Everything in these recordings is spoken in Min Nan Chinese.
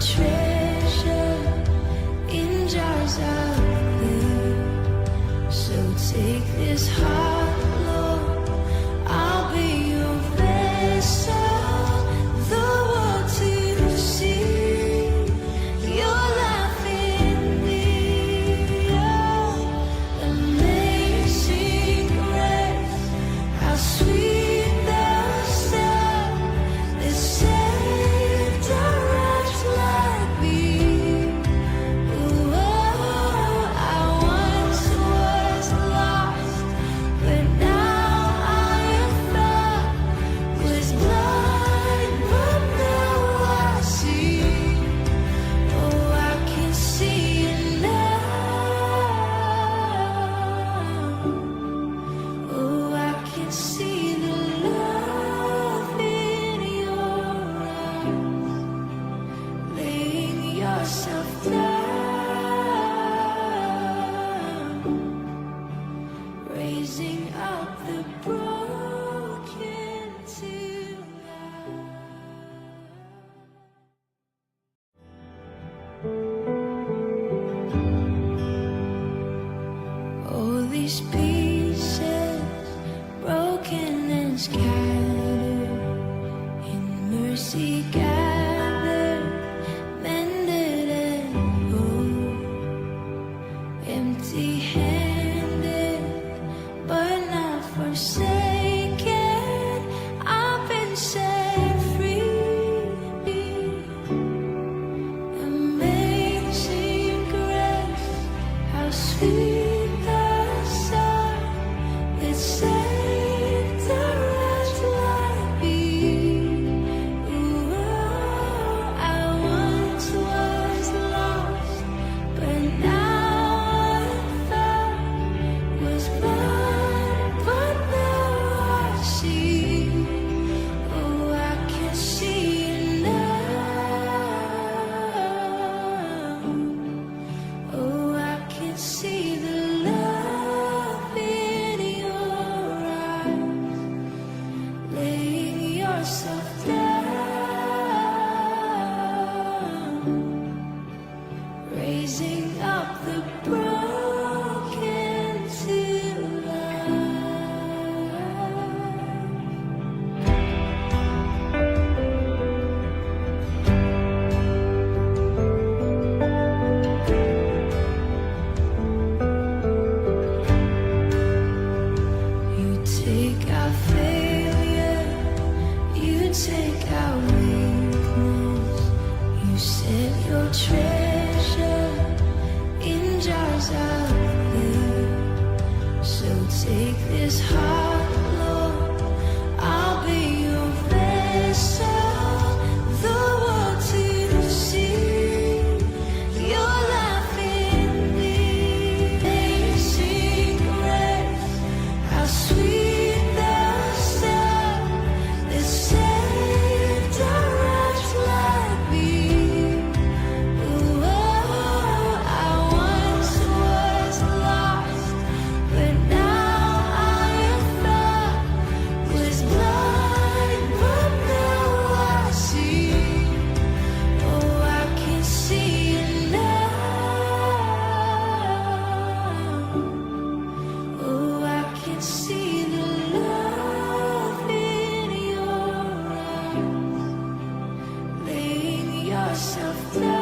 Treasure in jars of clay. So take this heart, Lord. I'll be your vessel, the world to see your life in me. Oh, amazing grace, how sweet the sound that saved a wretch like me. Oh, I once was lost, but now I am found. Was blind, but now I see. Oh, I can see you now. Oh, I can see the love in your eyes, laying yourself down, raising up the broken to life. All these pieces, broken and scattered, in mercy gathered, mended and whole, empty-handed, but not forsaken. I've been set free. Amazing grace, how sweet the sound that saved a wretch like me. Ooh, I once was lost, but now I'm found. Was blind, but now I see. Oh, I can see you now. Oh, I can see the love in your eyes, laying yourself down, raising up the broken to life. You take our failure, you take our weakness, you set your treasure in jars of clay. So take this heart, Lord, I'll be your vessel, the world to see your life in me. Amazing grace, how sweet the sound that saved a wretch like me. Oh, I once was lost, but now I am found. Was blind, but now I see. Oh, I can see you now. Oh, I can see the love in your eyes, laying yourself down,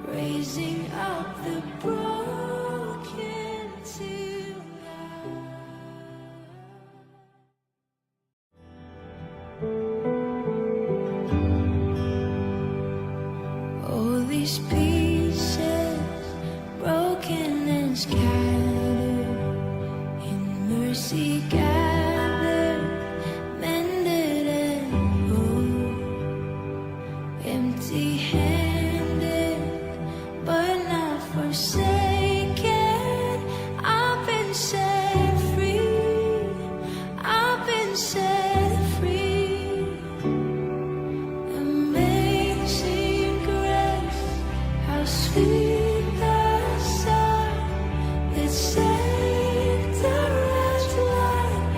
raising up the broken to life. All these pieces, broken and scattered, in mercy gathered, mended and whole, empty-handed, but not forsaken. I've been set free. I've been set free. Amazing grace, how sweet the sound that saved a wretch like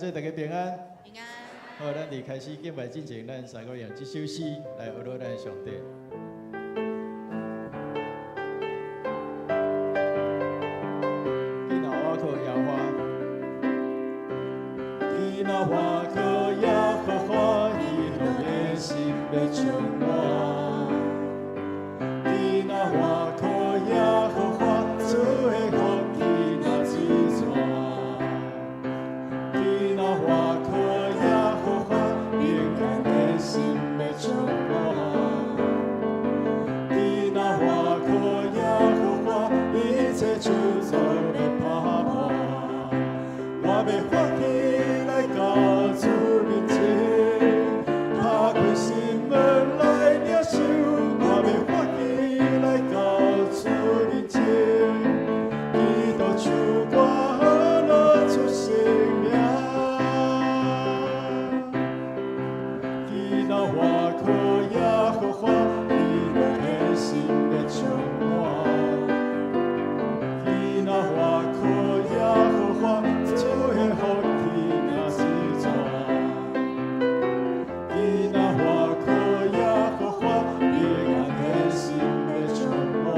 姊，大家平安。平安。好，咱佇開始敬拜之前，咱三個用這首詩來學咱的上帝。囡仔我靠耶和華，伊若倚靠耶和華，喜樂的心欲充滿。伊若倚靠耶和華，主的福氣若水泉。伊若倚靠耶和華，平安的心欲充滿。伊若倚靠耶和華，一切咒詛欲拍破。我欲歡喜來到主面前，拍開心門來領受。我欲歡喜來到主面前，基督唱歌樂出生命。伊若倚靠耶和華，喜樂的心欲充滿。伊若倚靠耶和華，主的福氣若水泉。伊若倚靠耶和華，平安的心欲充滿。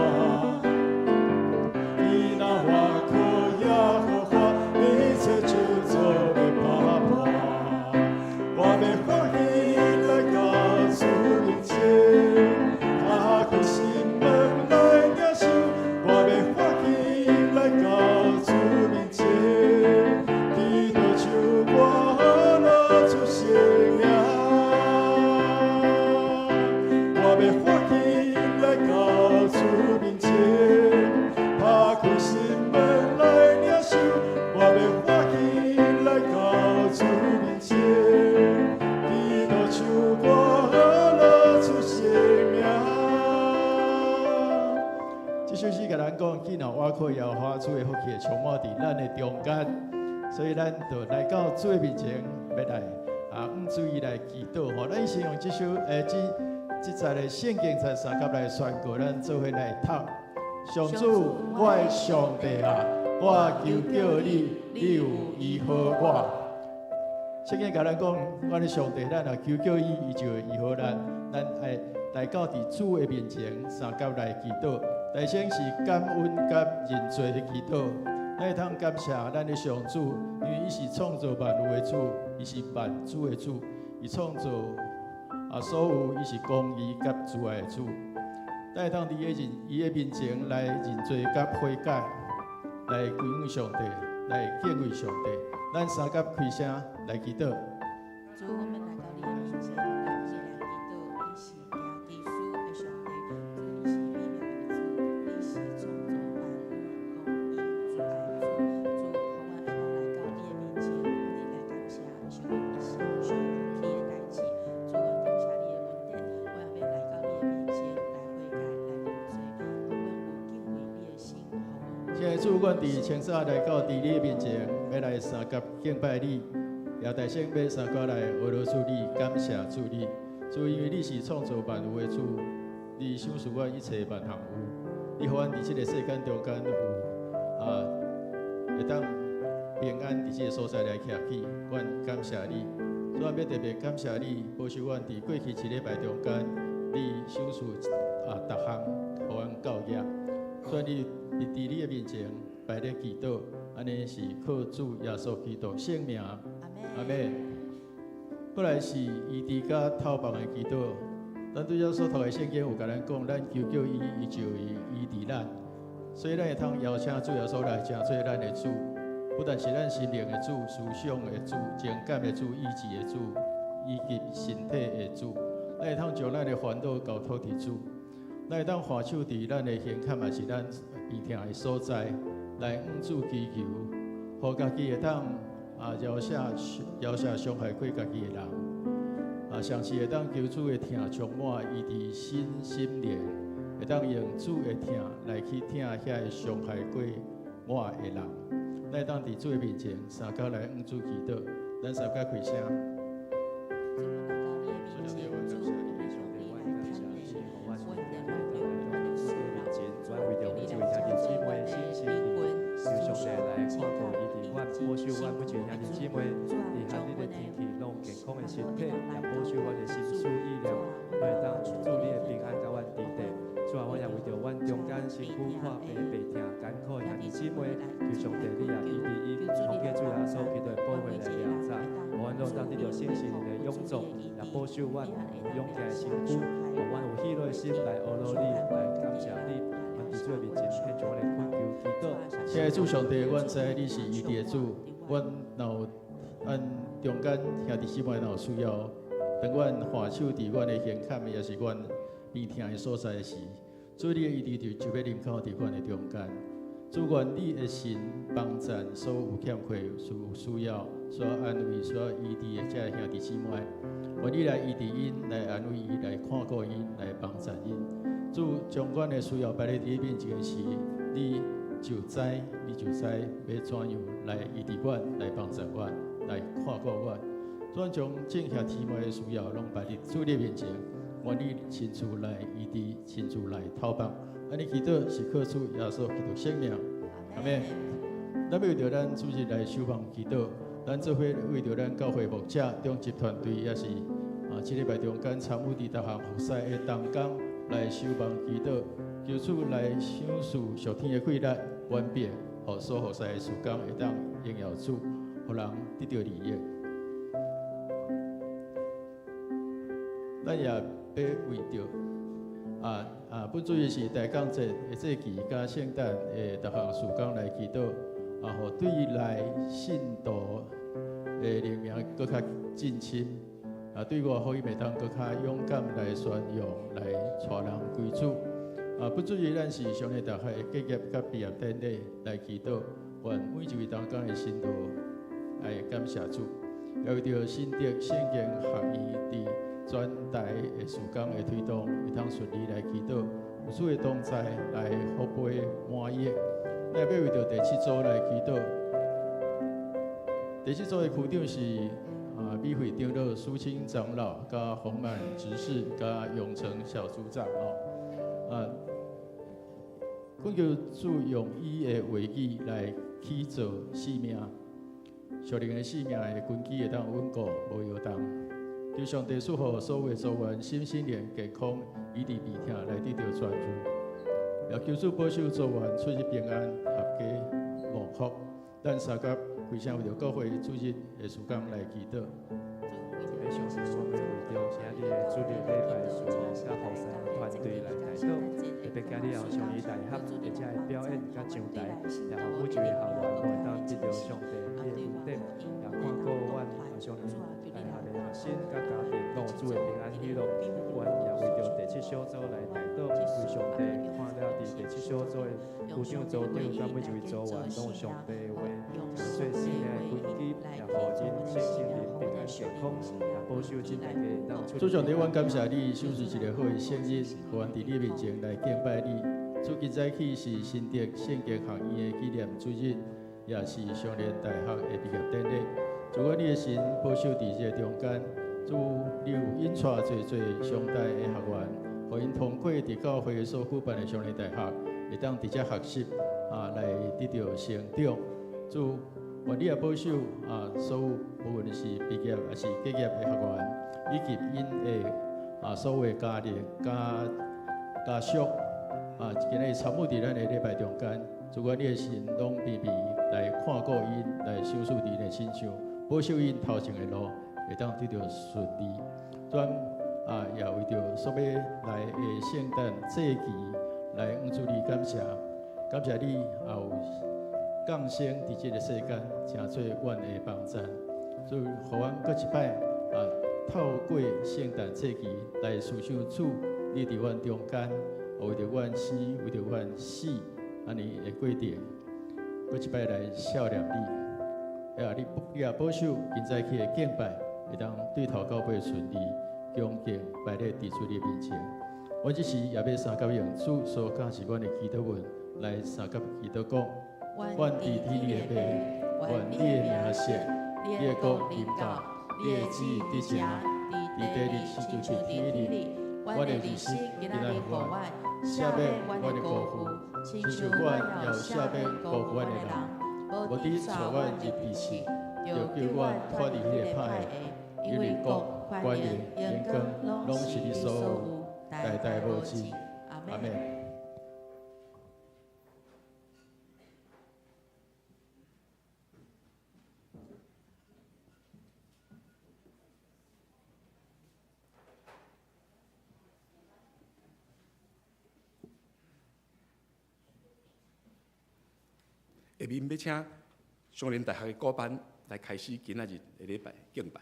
伊若倚靠耶和華，一切咒詛欲拍破。我欲歡喜來到主面前，拍開心門來領受。我欲歡喜來到主面前，基督唱歌樂出生命。我欲歡喜來到主面前，拍開心門來領受。我欲歡喜來到主面前，基督唱歌樂出生命。這首詩共咱講，既然倚靠耶和華，主的福氣會充滿佇咱的中間，所以咱就來到主的面前，欲來向主伊來祈禱吼。咱先用這首這節的聖經節三甲來宣告，咱做伙來讀。上主，我的上帝啊，我求叫你，你有醫好我。聖經共咱講，阮的上帝，咱若求叫伊，伊就會醫好咱。咱愛來到佇主的面前，相佮來祈禱。首先是感恩佮認罪的祈禱。咱會通感謝咱的上主，因為伊是創造萬有的主，伊是萬主的主，伊創造所有，伊是公義佮慈愛的主。咱會通佇伊的面前來認罪佮悔改，來歸向上帝，來敬畏上帝。咱三佮開聲來祈禱。主，我們來到你的面前，來向你來祈禱。你是行奇事的上帝，主，你是美妙的主，你是創造萬有、公義、慈愛的主。主，予阮會當來到你的面前，向你來感謝，想你一生上福氣的代誌。主，阮感謝你的恩典，我也欲來到你的面前來悔改、來認罪，予阮有敬畏你的心，予阮親愛的主，阮佇清早來到佇你的面前，欲來相佮敬拜你，也大聲欲相佮來學羅主你，感謝主你。主，因為你是創造萬有的主，你賞賜阮一切萬項有，你予阮佇這個世間中間有會當平安佇這個所在來徛起，阮感謝你。主，阮欲特別感謝你，保守阮佇過去一禮拜中間，你賞賜逐項予阮夠額。所以你佇你的面前擺咧祈禱，按呢是靠主耶穌基督聖名，阿們。過來是醫治佮透放的祈禱。咱拄才所讀的聖經有共咱講，咱求叫伊，伊就會醫治咱。所以咱會通邀請主耶穌來成做咱的主，不但是咱心靈的主、思想的主、情感的主、意志的主，以及身體的主。咱會通將咱的煩惱交託佇主，咱會當還手佇咱的胸坎，也是咱病痛的所在，來向主祈求，予家己會當饒赦饒赦傷害過家己的人，上是會當求主的疼充滿醫治身心靈，會當用主的疼來去疼遐个傷害過我的人。咱會當佇主的面前，相佮來向主祈禱，咱相佮開聲。主，來到你的面前，主，我們向你來坦誠，阮的軟弱，阮的需要，求你來成做阮的靈魂、思想、情感、意志、身軀的主。主啊，阮中間身軀破病病痛艱苦的兄弟姊妹，求上帝你也醫治𪜶，奉主耶穌基督的寶血來掠走，予阮攏當得著聖靈的勇壯，也保守阮有勇健的身軀，予阮有喜樂的心來阿羅你，來感謝你。阮佇主的面前獻上阮的懇求祈禱。親愛的主上帝，阮知你是醫治的主，阮若有阮中間兄弟姊妹若有需要，當阮還手佇阮的胸坎，抑是阮病痛的所在時，主你的醫治就欲臨到佇阮的中間。主，願你的神幫贊所有有欠缺、有需要、需要安慰、需要醫治的這兄弟姊妹，願你來醫治𪜶，來安慰𪜶，來看顧𪜶，來幫贊𪜶。主將阮的需要擺佇你面前時，你就知，你就知欲怎樣來醫治阮，來幫助阮，來看顧阮。主將眾兄弟姊妹的需要攏擺佇主你面前，願你親自來醫治，親自來透放。按呢祈禱是靠主耶穌基督聖名，阿們。咱欲為著咱主日來守望祈禱，咱做伙為著咱教會牧者、長執團隊，抑是這禮拜中間參與佇逐項服侍的同工來守望祈禱，求主來賞賜屬天的氣力、權柄，予所服侍的事工會當榮耀主，予人得著利益。咱也欲為著本主日是大江節的祭期，佮聖誕的逐項事工來祈禱，予對內信徒的靈命閣較進深，對外予𪜶會當閣較勇敢來宣揚，來帶人歸主。本主日咱是雙聯大學的結業佮畢業典禮來祈禱，願每一位同工的信徒來感謝主，也為著新竹聖經學院佇全台的事工的推動，會當順利來祈禱，有主的同在來福杯滿溢。咱欲為著第七組來祈禱。第七組的區長是美惠長老、蘇青長老、佮洪滿執事、佮永成小組長哦。懇求主用伊的話語來起造生命，屬靈的生命的根基會當穩固，無搖動。求上帝賜予所有的組員身心靈健康，醫治病痛來得著痊癒。也求主保守組員出入平安，合家蒙福。咱三甲規聲為著教會主日的事工來祈禱。上帝，阮欲為著今日的主日禮拜事工佮服侍團隊來代禱，特別今日後上伊大學的這个表演佮上台，也予每一位學員攏會當得著上帝的恩典，也看顧阮上伊大學的學生佮家庭攏有主的平安喜樂。阮也為著第七小組來代禱，為上帝看了佇第七小組的區長、組長佮每一位組員，攏有上帝的話，做生命的根基，也予𪜶身心靈平安健康，也保守恁大家當出。主上帝，阮感謝你賞賜一个好的生日，予阮佇你面前來敬拜你。主，今早起是新竹聖經學院的紀念主日，也是雙聯大學的畢業典禮。主，願你的神保守佇這个中間，主，你有引帶濟濟上大的學員，予𪜶通過佇教會所舉辦的雙聯大學，會當佇遮學習來得著成長。主，願你也保守所有無論是畢業抑是結業的學員，以及𪜶的所有的家人、家屬今日參與佇咱的禮拜中間，主，願你的神攏庇庇來看顧𪜶，來賞賜佇𪜶的身上，保守𪜶頭前的路會當得著順利。主也為著所欲來的聖誕祭期來向主你感謝，感謝你也有降生佇這个世間，成做阮的幫贊。所以，予阮閣一擺透過聖誕祭期來思想主，你佇阮中間，為著阮生，為著阮死，按呢的過程，閣一擺來數念你。你也保守今早起的敬拜，會當對頭到尾順利、恭敬擺佇主你面前。阮這時也欲相佮用主所教示阮的祈禱文來相佮祈禱講：阮佇天的父，願你的名聖，你的國臨到，你的旨意得成，佇地裡親像佇天裡。阮的日食今仔日予阮，赦免阮的辜負，親像阮也有赦免辜負阮的人。無得帶阮入試，著救阮脫離彼个歹的，因為國、權勢、榮光，攏是你所有，代代無止。阿們。下面欲請松林大學的鼓班來開始今仔日的禮拜敬拜。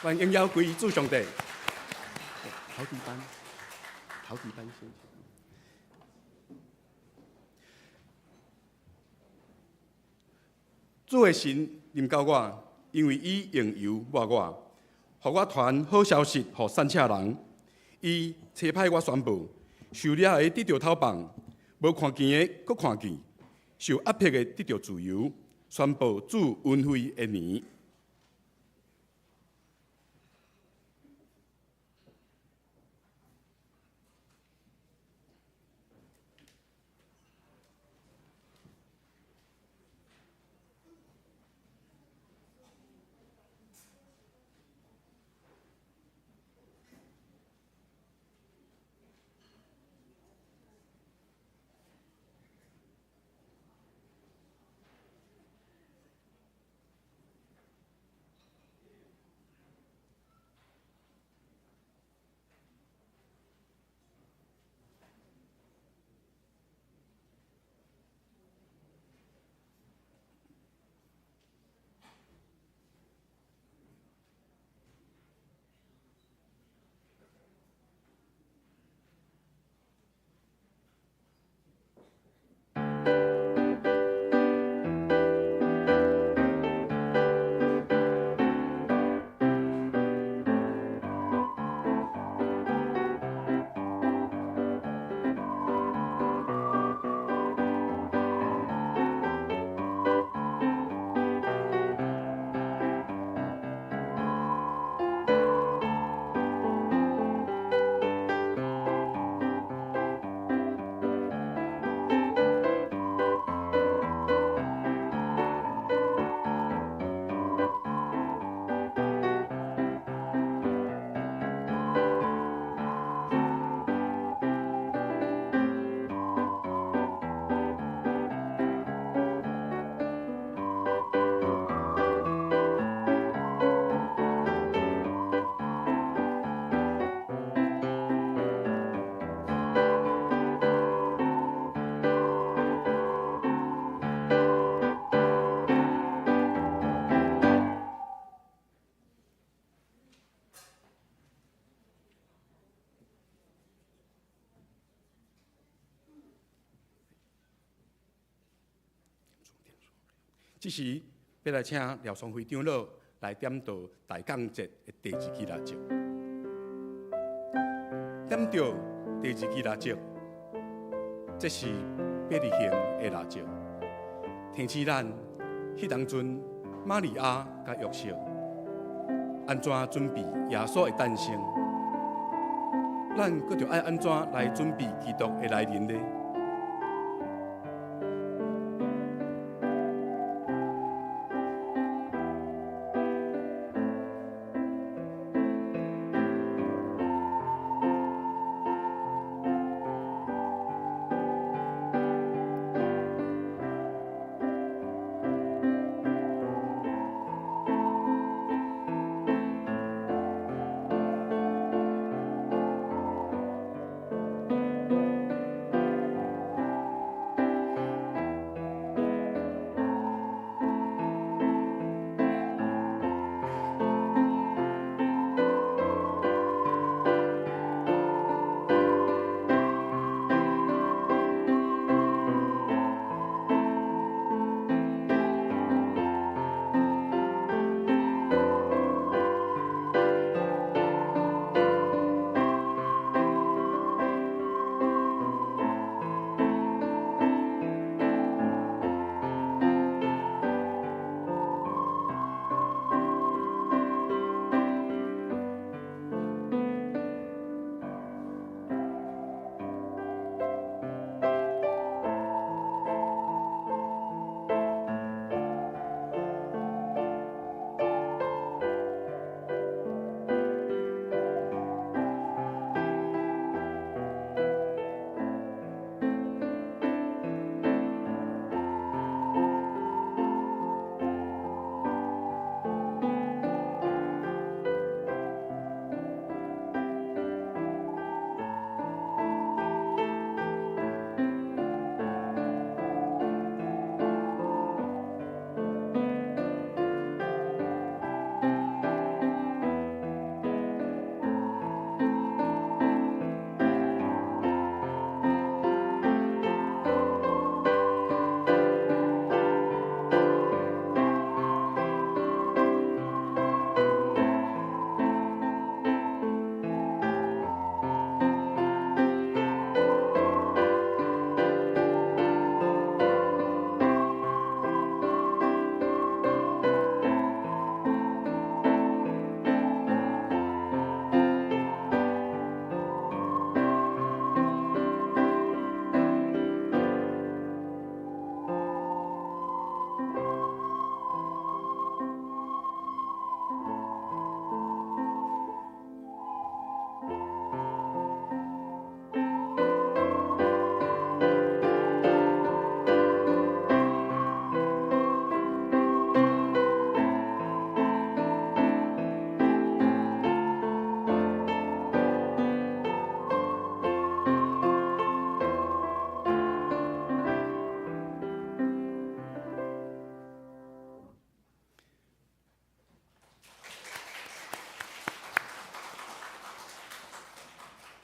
願榮耀歸主上帝。頭幾班，頭幾班先。主的神臨到我，因為伊用油抹我，予我傳好消息予散赤人。伊差派我宣布，受掠的得著透放，無看見的閣看見，受壓迫的得著自由，宣布主恩惠的年。這時欲來請廖松輝長老來點著大降節的第二支蠟燭。點著第二支蠟燭，這是伯利恆的蠟燭。提醒咱，彼當陣瑪利亞佮約瑟按怎準備耶穌的誕生，咱閣著愛按怎來準備基督的來臨呢？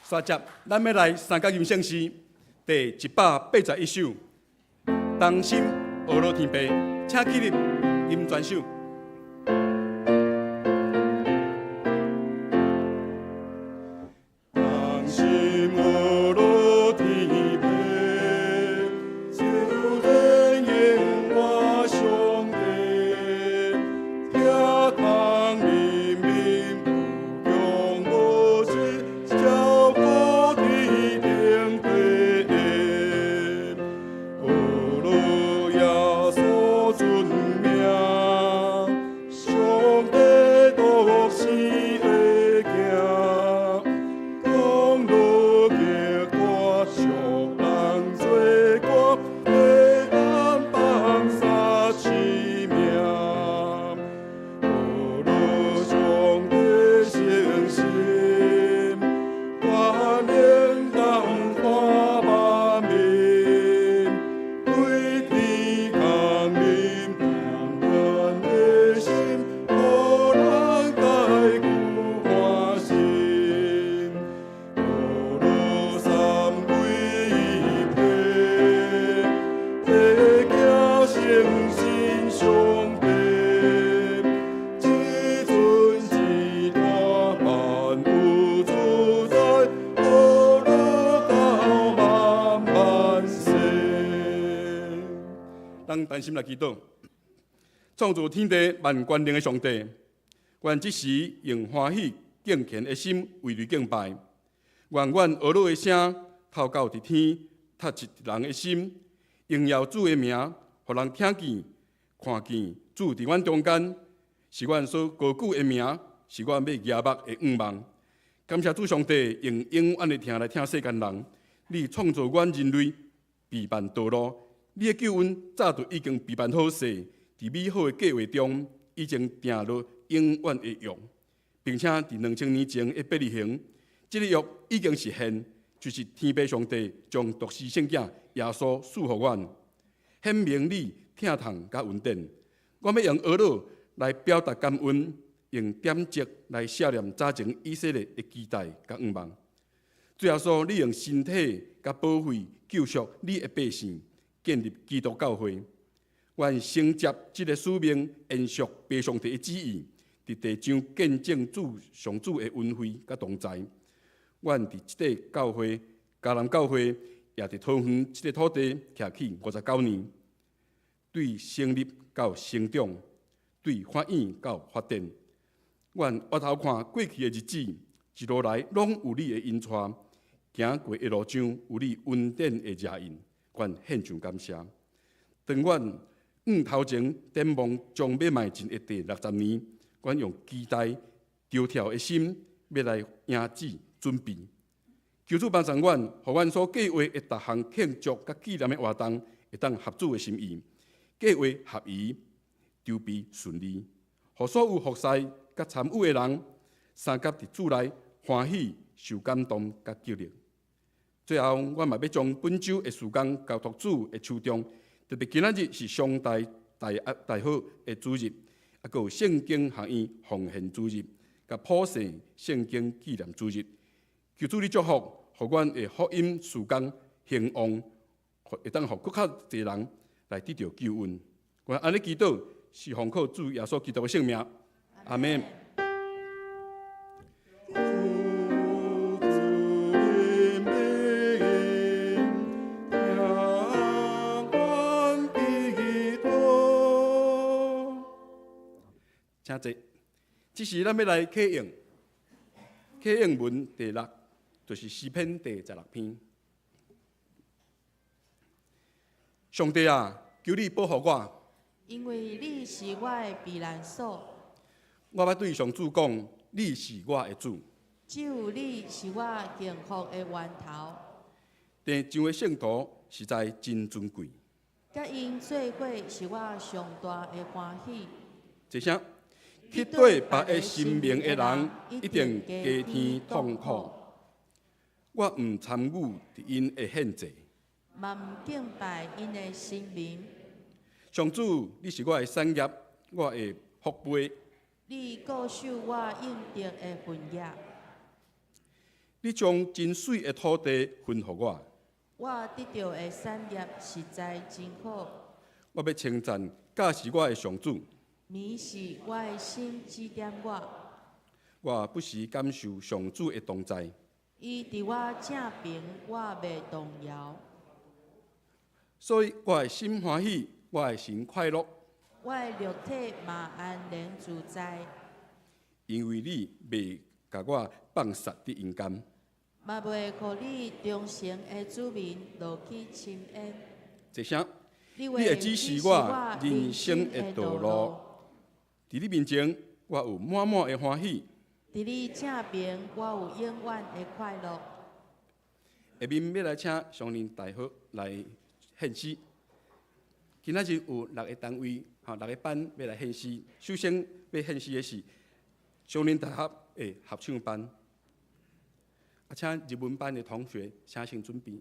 煞接，咱欲來三角吟聖詩第181首，同心呵咾天父，請起立吟全首。同心呵咾天父，求人言我上帝，聽通人民無窮無盡，照顧天頂地，呵咾耶穌尊名。咱同心來祈禱。創造天地萬權能的上帝，願這時用歡喜敬虔的心為你敬拜。願阮呵咾的聲透到佇天，觸及人的心，榮耀主的名，予人聽見、看見主佇阮中間，是阮所高舉的名，是阮欲舉目的向望。感謝主上帝用永遠的疼來疼世間人，你創造阮人類備辦道路，你的救恩早就已經備辦好勢，佇美好的計劃中已經訂落永遠的約，並且佇2000年前的伯利恆，這个約已經實現，就是天父上帝將獨生聖子耶穌賜予阮，顯明你疼痛佮恩典。我欲用呵咾來表達感恩，用點燭來赦念早前以色列的期待佮向望。主耶穌，你用身體佮寶血救贖你的百姓，建立基督教會。阮承接這个使命，延續父上帝的旨意，佇地上見證主上主的恩惠佮同在。阮佇這個教會，迦南教會，也佇桃園這个土地徛起59年，對成立到成長，對發展到發展，阮回頭看過去的日子，一路來攏有你的引帶，行過的路上有你恩典的指引，阮獻上感謝。當阮向頭前展望將欲邁進的第60年，阮用期待、焦跳的心，欲來迎接準備。求主幫助阮，予阮所計劃的逐項慶祝佮紀念的活動，會當合主的心意，計劃合宜，籌備順利，予所有服侍佮參與的人，相佮佇主內歡喜、受感動佮激勵。最後，阮嘛欲將本週的時間交託主的手中，特別今仔日是上大大大好的主日，啊，閣有聖經學院奉獻主日，佮普世聖經紀念主日。求主你祝福，予阮的福音事工興旺，會當予閣較濟人來得著救恩。阮按呢祈禱，是奉靠主耶穌基督的聖名。阿們。主的名，聽阮祈禱。請坐。這時咱欲來啟用，啟用文第六，就是詩篇第16篇。上帝啊，求你保護我，因為你是我的避難所，我欲對上主講，你是我的主。只有你是我幸福的源頭。地上的聖徒實在真尊貴。佮𪜶做伙是我上大的歡喜。這聲去對別个神明的人，一定加添痛苦。我毋參與佇𪜶的獻祭。嘛毋敬拜𪜶的神明。上主，你是我的產業，我的福杯。你固守我應得的份額。你將真媠的土地分予我。我得著的產業實在真好。我欲稱讚教示我的上主。暝時我的心指點我。我不時感受上主的同在。伊佇我正爿，我袂動搖。所以我的心歡喜，我的神快樂。我的肉體嘛安然自在。因為你袂共我放殺佇陰間。嘛袂予你忠誠的子民落去深淵。這聲，你你會指示我人生的道路。佇你面前，我有滿滿的歡喜。佇你正爿，我有永遠的快樂。下面欲來請上林大學來獻詩。今仔日有六个單位，吼，六个班欲來獻詩。首先欲獻詩的是松林大學的合唱班。啊，請日文班的同學，請先準備。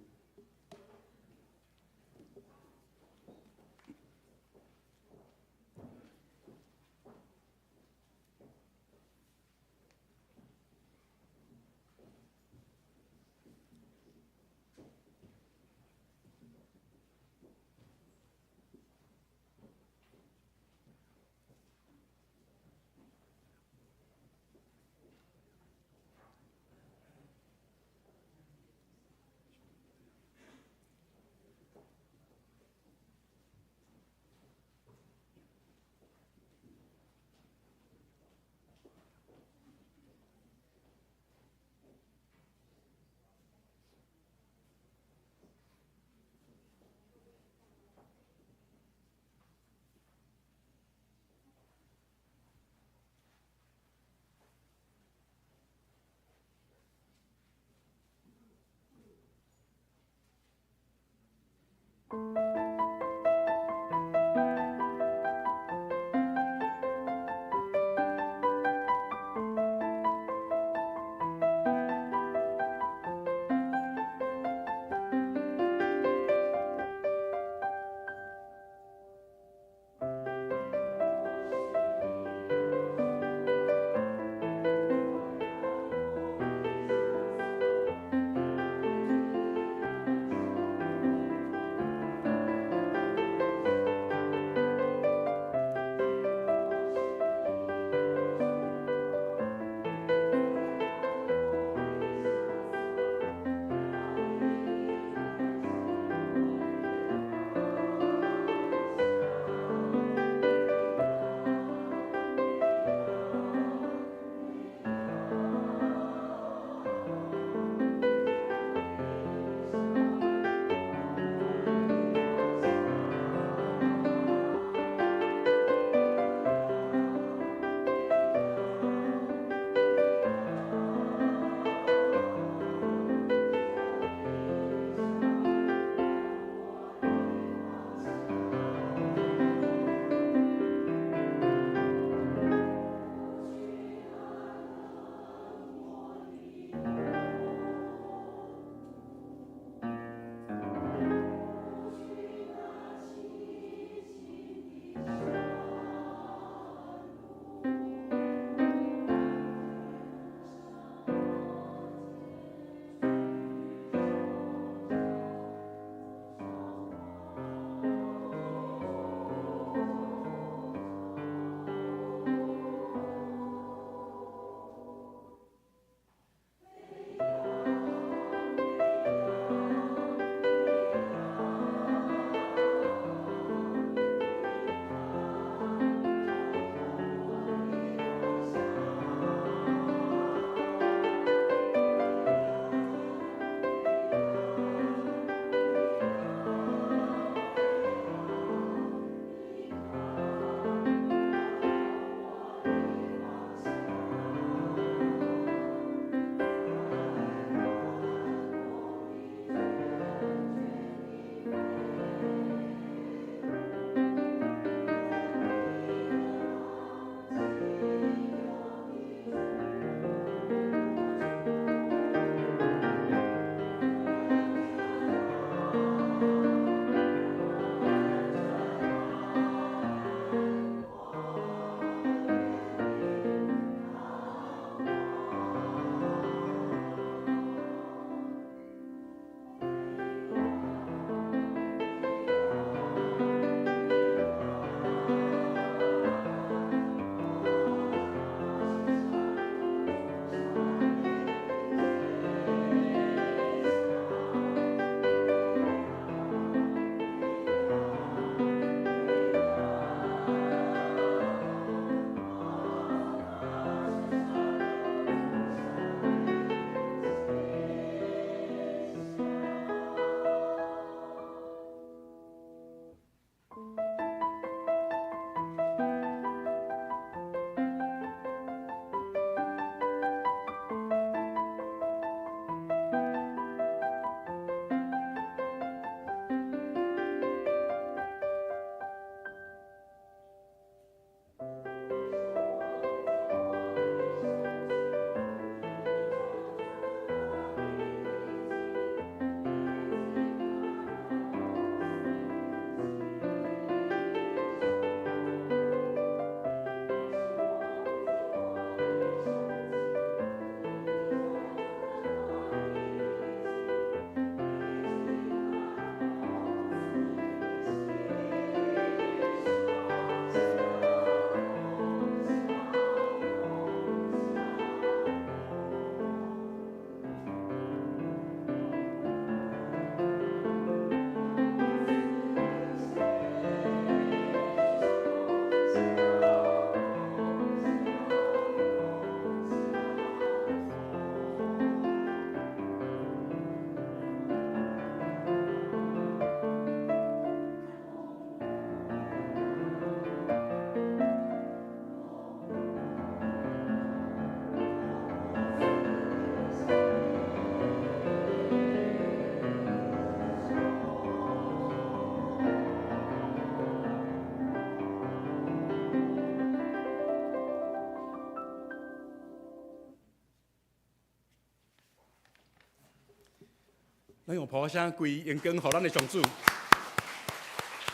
咱用炮聲歸榮光予咱的上主，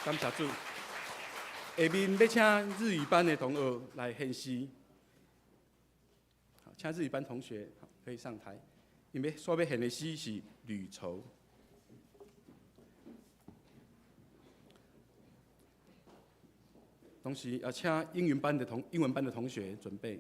感謝主。下面欲請日語班的同學來獻詩，請日語班同學可以上台。𪜶欲所欲獻的詩是《旅愁》。同時也請英文班的同學準備。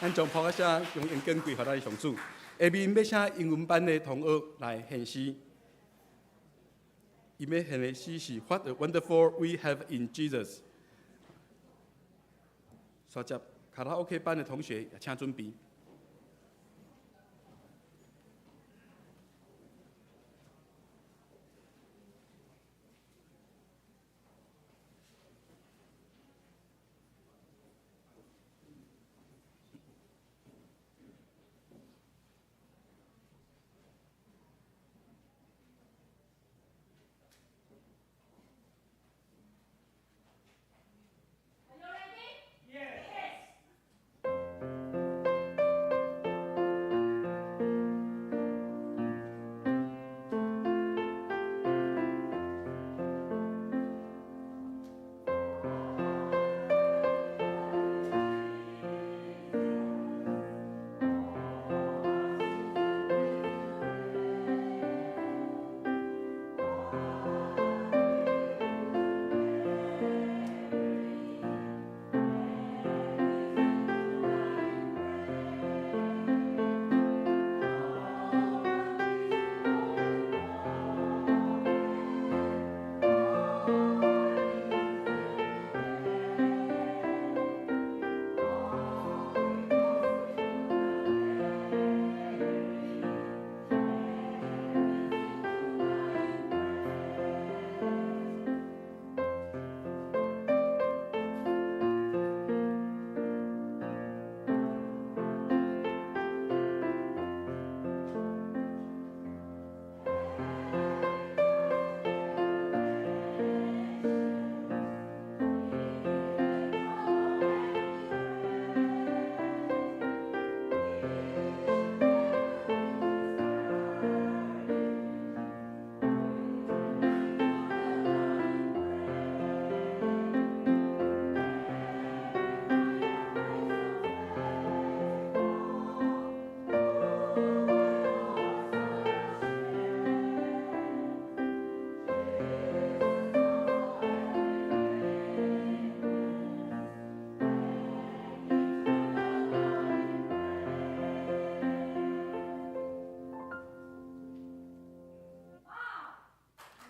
咱將噗仔聲將榮光歸予咱的上主。下面欲請英文班的同學來獻詩。𪜶欲獻的詩是 What a wonderful we have in Jesus。煞接卡拉 OK 班的同學也請準備。 Are you ready? Yes.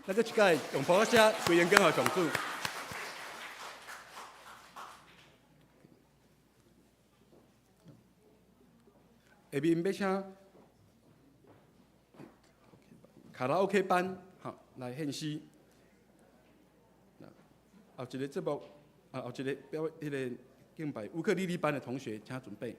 咱閣一擺用噗仔聲歸榮耀予上主。下面欲請卡拉 OK 班，吼，來獻詩。後一个節目，啊，後一个表彼个敬拜烏克麗麗班的同學，請準備。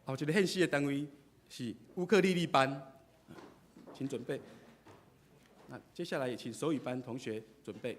後一个獻詩的單位是烏克麗麗班，請準備。那接下來也請手語班同學準備。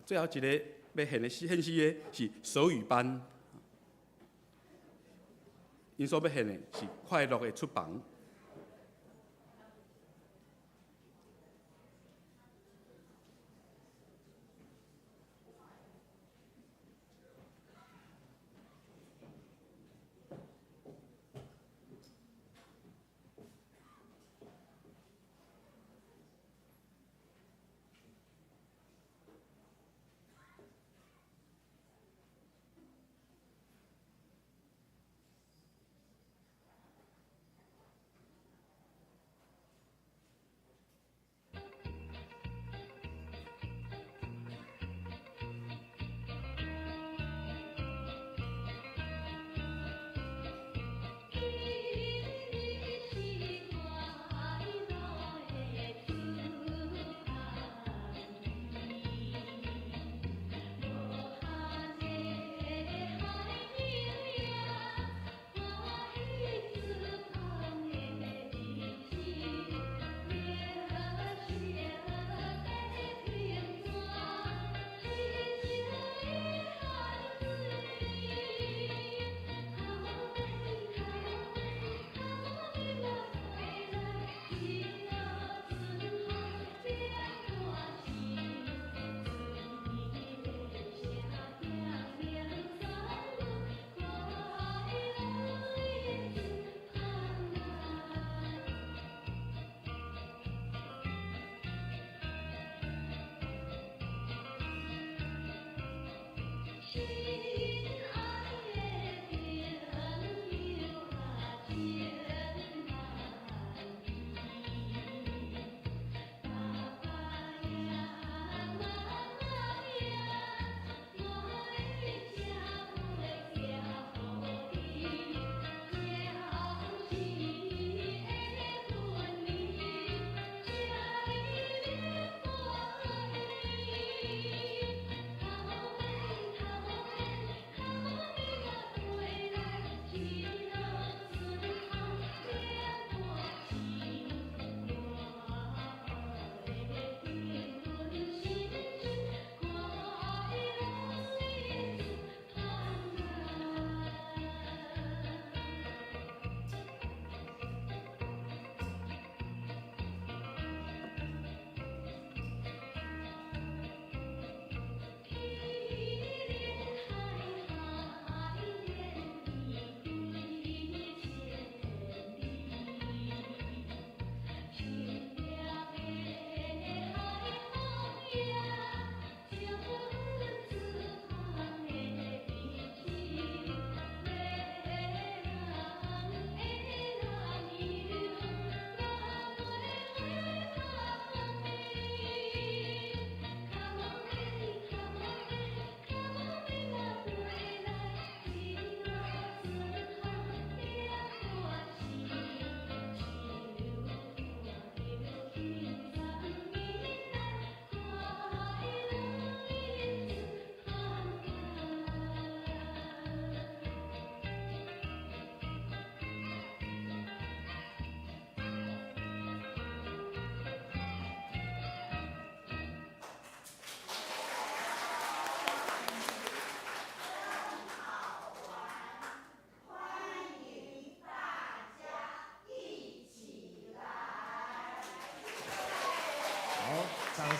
最後一个欲獻的詩獻詩的是手語班，𪜶所欲獻的是快樂的出房。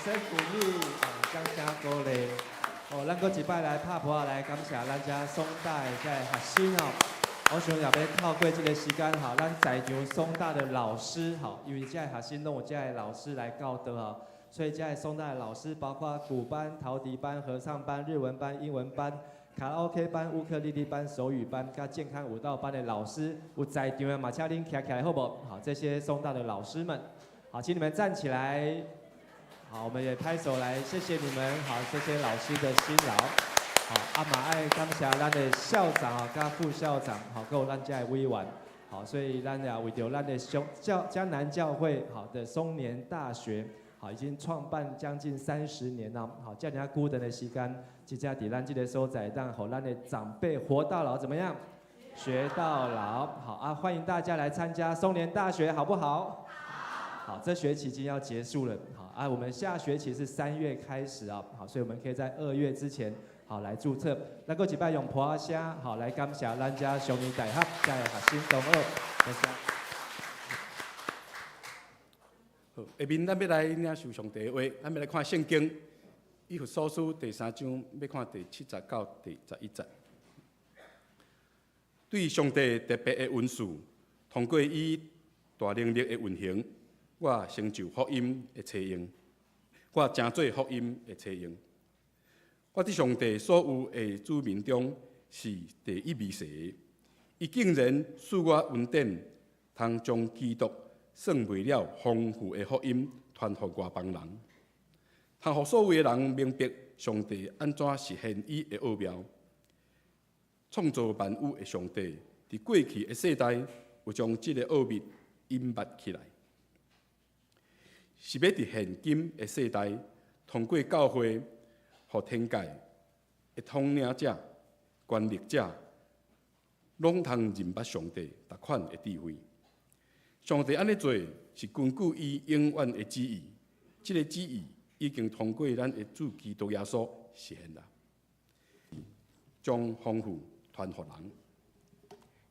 聲鼓勵，啊，掌聲鼓勵。哦，咱閣一擺來拍噗仔來感謝咱遮松大的遮的學生吼。我想也欲透過這个時間吼，咱在場松大的老師吼，因為遮的學生攏有遮的老師來教導吼，所以遮的松大的老師包括鼓班、陶笛班、合唱班、日文班、英文班、卡拉 OK 班、烏克麗麗班、手語班、佮健康舞蹈班的老師，有在場的嘛，請恁徛起來好無？好，這些松大的老師們，好，請你們站起來。好，我們也拍手來，謝謝你們，好，這些老師的辛勞。好，啊嘛愛感謝咱的校長啊，佮副校長，好，閣有咱遮的委員，好，所以咱也為著咱的松教江南教會好的松年大學，好，已經創辦將近30年了，好，遮爾久長的時間，這才佇咱這个所在，當予咱的長輩活到老，怎麼樣？學到老，好啊！歡迎大家來參加松年大學，好不好？好，這學期已經要結束了，好啊，我們下學期是3月開始啊，好，所以我們可以在2月之前，好來註冊。咱閣一擺用噗仔聲，好來感謝咱遮松年大學遮的學生同學，多謝。好，下面咱欲來領受上帝的話，咱欲來看聖經，以弗所書第三章，欲看第七節到第十一節。對上帝特別的恩賜，通過伊大能力的運行，我成就福音的冊用，我成做福音的冊用。我佇上帝所有的子民中是第一微細的，伊竟然賜我恩典，通將基督算未了豐富的福音傳予外邦人，通予所有的人明白上帝按怎實現伊的奧妙。創造萬有的上帝，佇過去的世代，有將這个奧秘隱密起來，是欲佇現今的世代，通過教會，予天界的統領者、權力者，攏通認捌上帝逐款的智慧。上帝按呢做，是根據伊永遠的旨意。這个旨意已經通過咱的主基督耶穌實現啦，將豐富傳予人。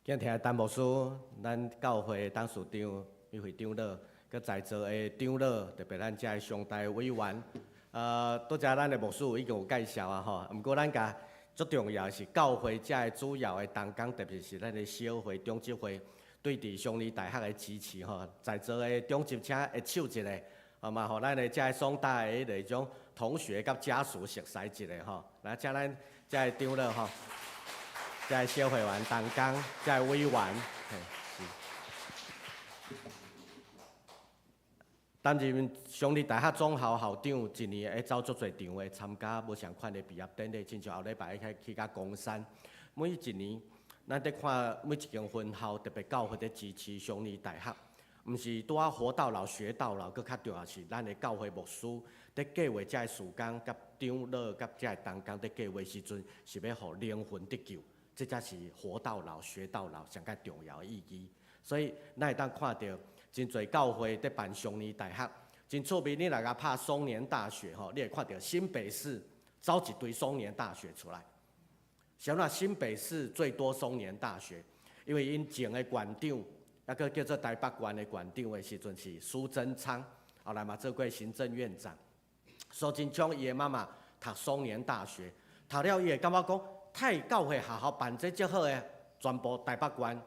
敬聽陳牧師，咱教會董事長、與會長老，佮在座的長老，特別咱遮的松大委員，拄才咱的牧師已經有介紹啊吼。毋過咱共足重要的是教會遮的主要的同工，特別是咱的小會長執會，對佇松年大學的支持吼。在座的長執請會手一下，啊嘛，予咱的遮的松大的彼個種同學佮家屬熟似一下吼。來，請咱遮的長老吼。遮的小會員同工，遮的委員，嘿，是。擔任松年大學總校校長，一年會走足濟場的參加無仝款的畢業典禮，親像後禮拜會去甲岡山。每一年，咱佇看每一間分校，特別教會佇支持松年大學，毋是拄仔活到老學到老，閣較重要是咱的教會牧師佇計劃遮的事工，佮長老佮遮的同工佇計劃時陣，是欲予靈魂得救。這才是活到老學到老上較重要的意義。所以，咱會當看著真濟教會佇辦松年大學，真趣味。你若共拍松年大學吼，你會看著新北市走一堆松年大學出來。啥物新北市最多松年大學？因為𪜶前的縣長，抑閣叫做台北縣的縣長的時陣是蘇貞昌，後來嘛做過行政院長。蘇貞昌伊的媽媽讀松年大學，讀了伊會感覺講，太教會學校辦這足好的，全部台北縣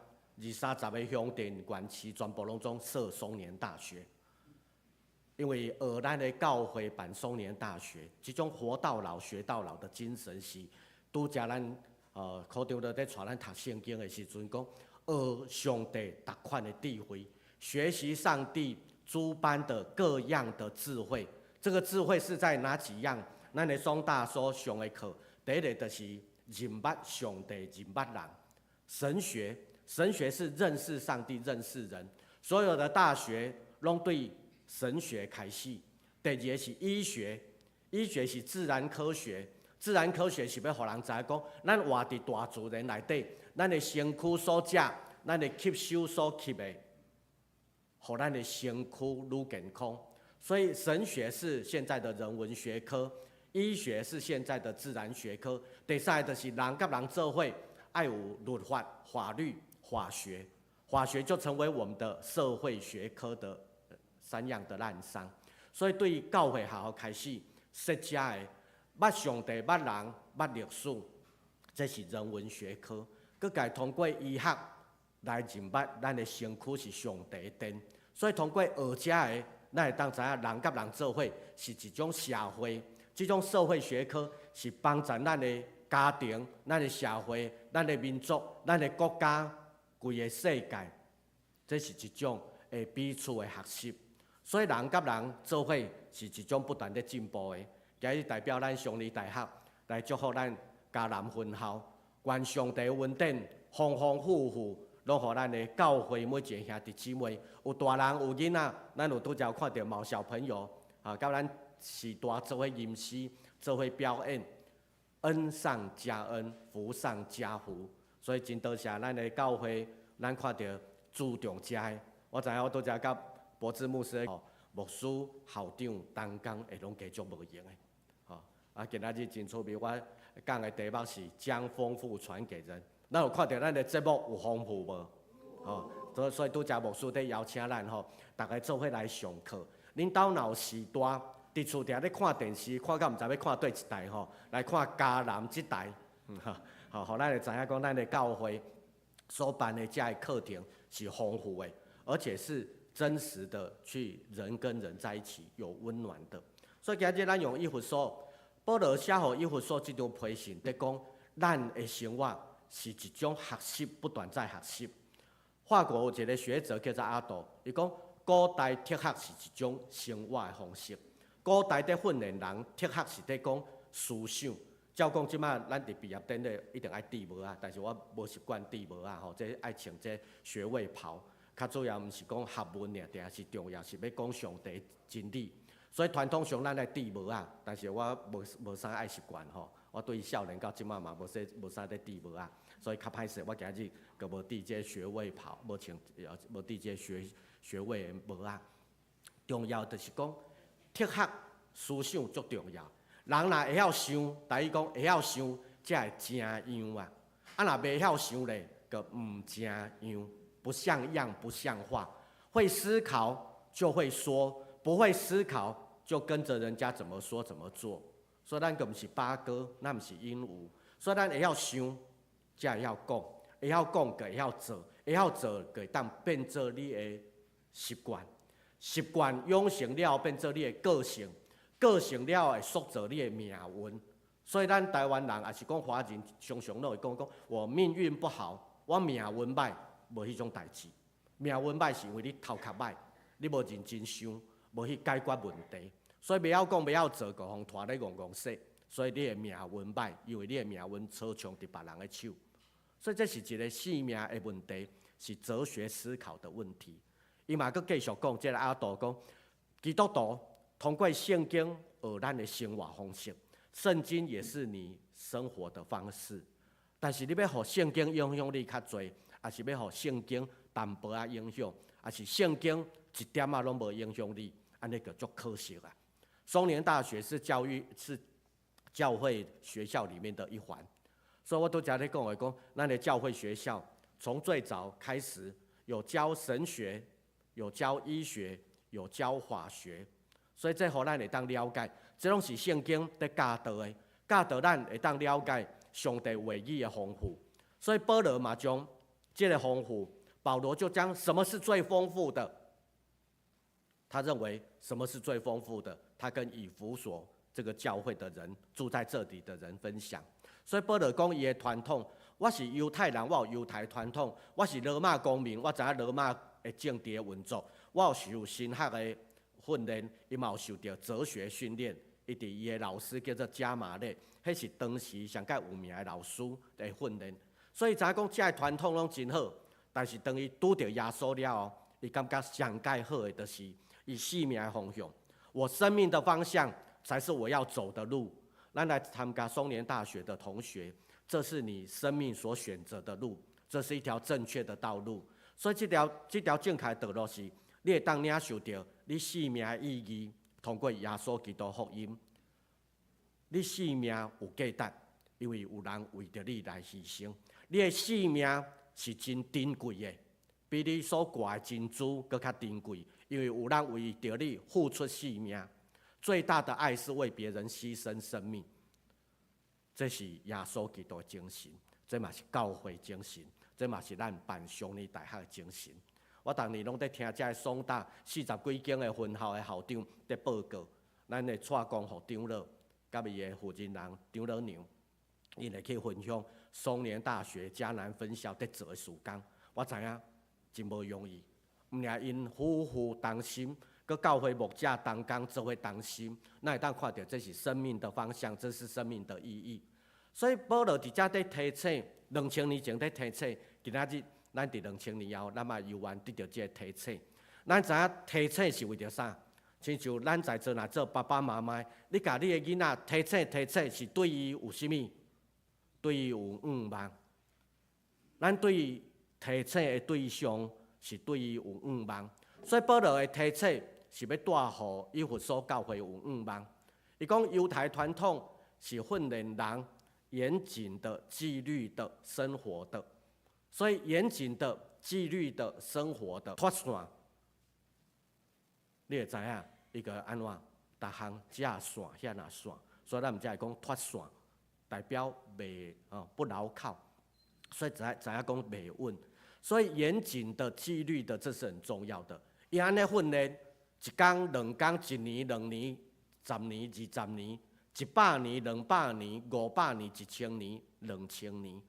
二三十个鄉鎮縣市，全部攏總設松年大學。因為學咱的教會辦松年大學，這種活到老學到老的精神是，拄才咱科長咧佇帶咱讀聖經的時陣講，學上帝逐款的智慧，學習上帝諸般的各樣的智慧。這個智慧是在哪幾樣？咱的松大所上的課，第一个就是認捌上帝、認捌人。神學，神學是認識上帝、認識人。所有的大學攏對神學開始。第二个是醫學，醫學是自然科學，自然科學是欲予人知影講，咱活佇大自然內底，咱的身軀所食，咱的吸收所吸的，予咱的身軀愈健康。所以神學是現在的人文學科，醫學是現在的自然學科。第三个就是人佮人做伙，愛有律法、法律、法學，法學就成為我們的社會學科的三樣的濫觴。所以對教會學校開始設遮的，捌上帝、捌人、捌歷史，這是人文學科。閣共通過醫學來認捌咱的身軀是上帝的殿。所以通過學遮的，咱會當知影人佮人做伙是一種社會，這種社會學科是幫助咱的家庭、咱的社會、咱的民族、咱的國家、規个世界，這是一種會彼此的學習。所以人佮人做伙是一種不斷咧進步的。今日代表咱雙語大學來祝福咱嘉南分校，願上帝恩典豐豐富富，攏予咱的教會每一个兄弟姊妹，有大人有囡仔，咱有拄才有看著毛小朋友，啊，佮咱時大做伙吟詩，做伙表演，恩上加恩，福上加福。所以真多謝咱的教會，咱看著注重遮的。我知影我拄才佮博智牧師、牧師、校長同工會攏加足無閒的。吼，啊，今仔日真趣味，我講的題目是將豐富傳給人。咱有看著咱的節目有豐富無？吼，所以拄才牧師佇邀請咱吼，逐家做伙來上課。恁兜若有時段，佇厝定咧看電視，看到毋知欲看佗一台吼，來看嘉南這台，吼，予咱會知影講，咱的教會所辦的這个課程是豐富的，而且是真實的去人跟人在一起有溫暖的。所以今日咱用以弗所，保羅寫予以弗所這張批信，佇講咱的生活是一種學習，不斷在學習。法國有一個學者叫做阿斗，伊講古代哲學是一種生活的方式。古代佇訓練人，哲學是佇講思想。照講這馬咱佇畢業典禮一定愛戴帽仔，但是我無習慣戴帽仔吼，這愛穿這學位袍。較主要毋是講學問爾，定是重要是欲講上帝真理。所以傳統上咱愛戴帽仔，但是我無啥愛習慣吼。我對少年到這馬嘛無說無啥咧戴帽仔，所以較歹勢。我今日閣無戴這學位袍，無穿無戴這學位的帽仔。重要就是講哲學思想足重要。人若會曉想，台語講會曉想，才會成樣啊。啊，若袂曉想咧，就毋成樣，不像樣，不像話。會思考就會說，不會思考就跟着人家怎麼說怎麼做。所以咱閣毋是八哥，咱毋是鸚鵡。所以咱會曉想，才會曉講，會曉講，閣會曉做，會曉做，閣會當變做你的習慣。習慣養成了後，變做你的個性，個性了後會塑造你的命運。所以咱台灣人，抑是講華人，常常攏會講講，我命運不好，我命運歹，無彼種代誌。命運歹是因為你頭殼歹，你無認真想，無去解決問題，所以袂曉講，袂曉做，就予拖咧戇戇踅。所以你的命運歹，因為你的命運操控佇別人的手。所以這是一個生命的問題，是哲學思考的問題。伊嘛閣繼續講，這個阿道講，基督徒通過聖經學咱的生活方式，聖經也是你生活的方式。但是你欲予聖經影響你較濟，抑是欲予聖經淡薄仔影響，抑是聖經一點仔攏無影響你，按呢就足可惜啊。松年大學是教育是教會學校裡面的一環，所以我拄才咧講的講，咱的教會學校從最早開始有教神學，有教醫學，有教法學，所以這予咱會當了解，這攏是聖經佇教導的，教導咱會當了解上帝話語的豐富。所以保羅嘛將這個豐富，保羅就將什麼是最豐富的？他認為什麼是最豐富的？他跟以弗所這個教會的人住在這裡的人分享。所以保羅講伊的傳統，我是猶太人，我有猶太傳統；我是羅馬公民，我知影羅馬的政治的運作。我有受神學的訓練，伊嘛有受著哲學訓練。伊佇伊的老師叫做加瑪列，彼是當時上蓋有名的老師的訓練。所以知影講這个傳統攏真好，但是當伊拄著耶穌了後，伊感覺上蓋好的就是伊生命的方向。我生命的方向才是我要走的路。咱來參加松年大學的同學，這是你生命所選擇的路，這是一條正確的道路。所以這條正確的道路是，你會當領受著你生命的意義，通過耶穌基督福音，你生命有價值，因為有人為著你來犧牲。你的生命是真珍貴的，比你所掛的珍珠閣較珍貴，因為有人為著你付出性命。最大的愛是為別人犧牲生命，這是耶穌基督的精神，這嘛是教會精神，這嘛是咱辦松年大學的精神。我逐年攏佇聽這个松大四十幾間的分校的校長佇報告，咱的蔡光福長老佮伊的負責人長老娘，𪜶會去分享松年大學嘉南分校佇做的事工。我知影真無容易，毋爾𪜶夫婦同心，佮教會牧者同工做伙同心，咱會當看著這是生命的方向，這是生命的意義。所以保羅佇遮佇提醒，2000年前佇提醒，今仔日咱佇兩千年後，咱嘛猶原得著這个提醒。咱知影提醒是為著啥？親像咱在座若做爸爸媽媽，你共你的囡仔提醒提醒，是對伊有啥物？對伊有向望。咱對提醒的對象是對伊有向望，所以保羅的提醒是欲帶予以弗所教會有向望。伊講猶太傳統是訓練人嚴謹的紀律的生活的，所以嚴謹的紀律的生活的脫線，你會知影伊個按怎？逐項這線遐若線，所以咱毋才會講脫線，代表袂哦不牢靠，所以知知影講袂穩。所以嚴謹的紀律的，這是很重要的。伊按呢訓練，一工、兩工、一年、兩年、十年、20年、100年、200年、500年、1000年、2000年。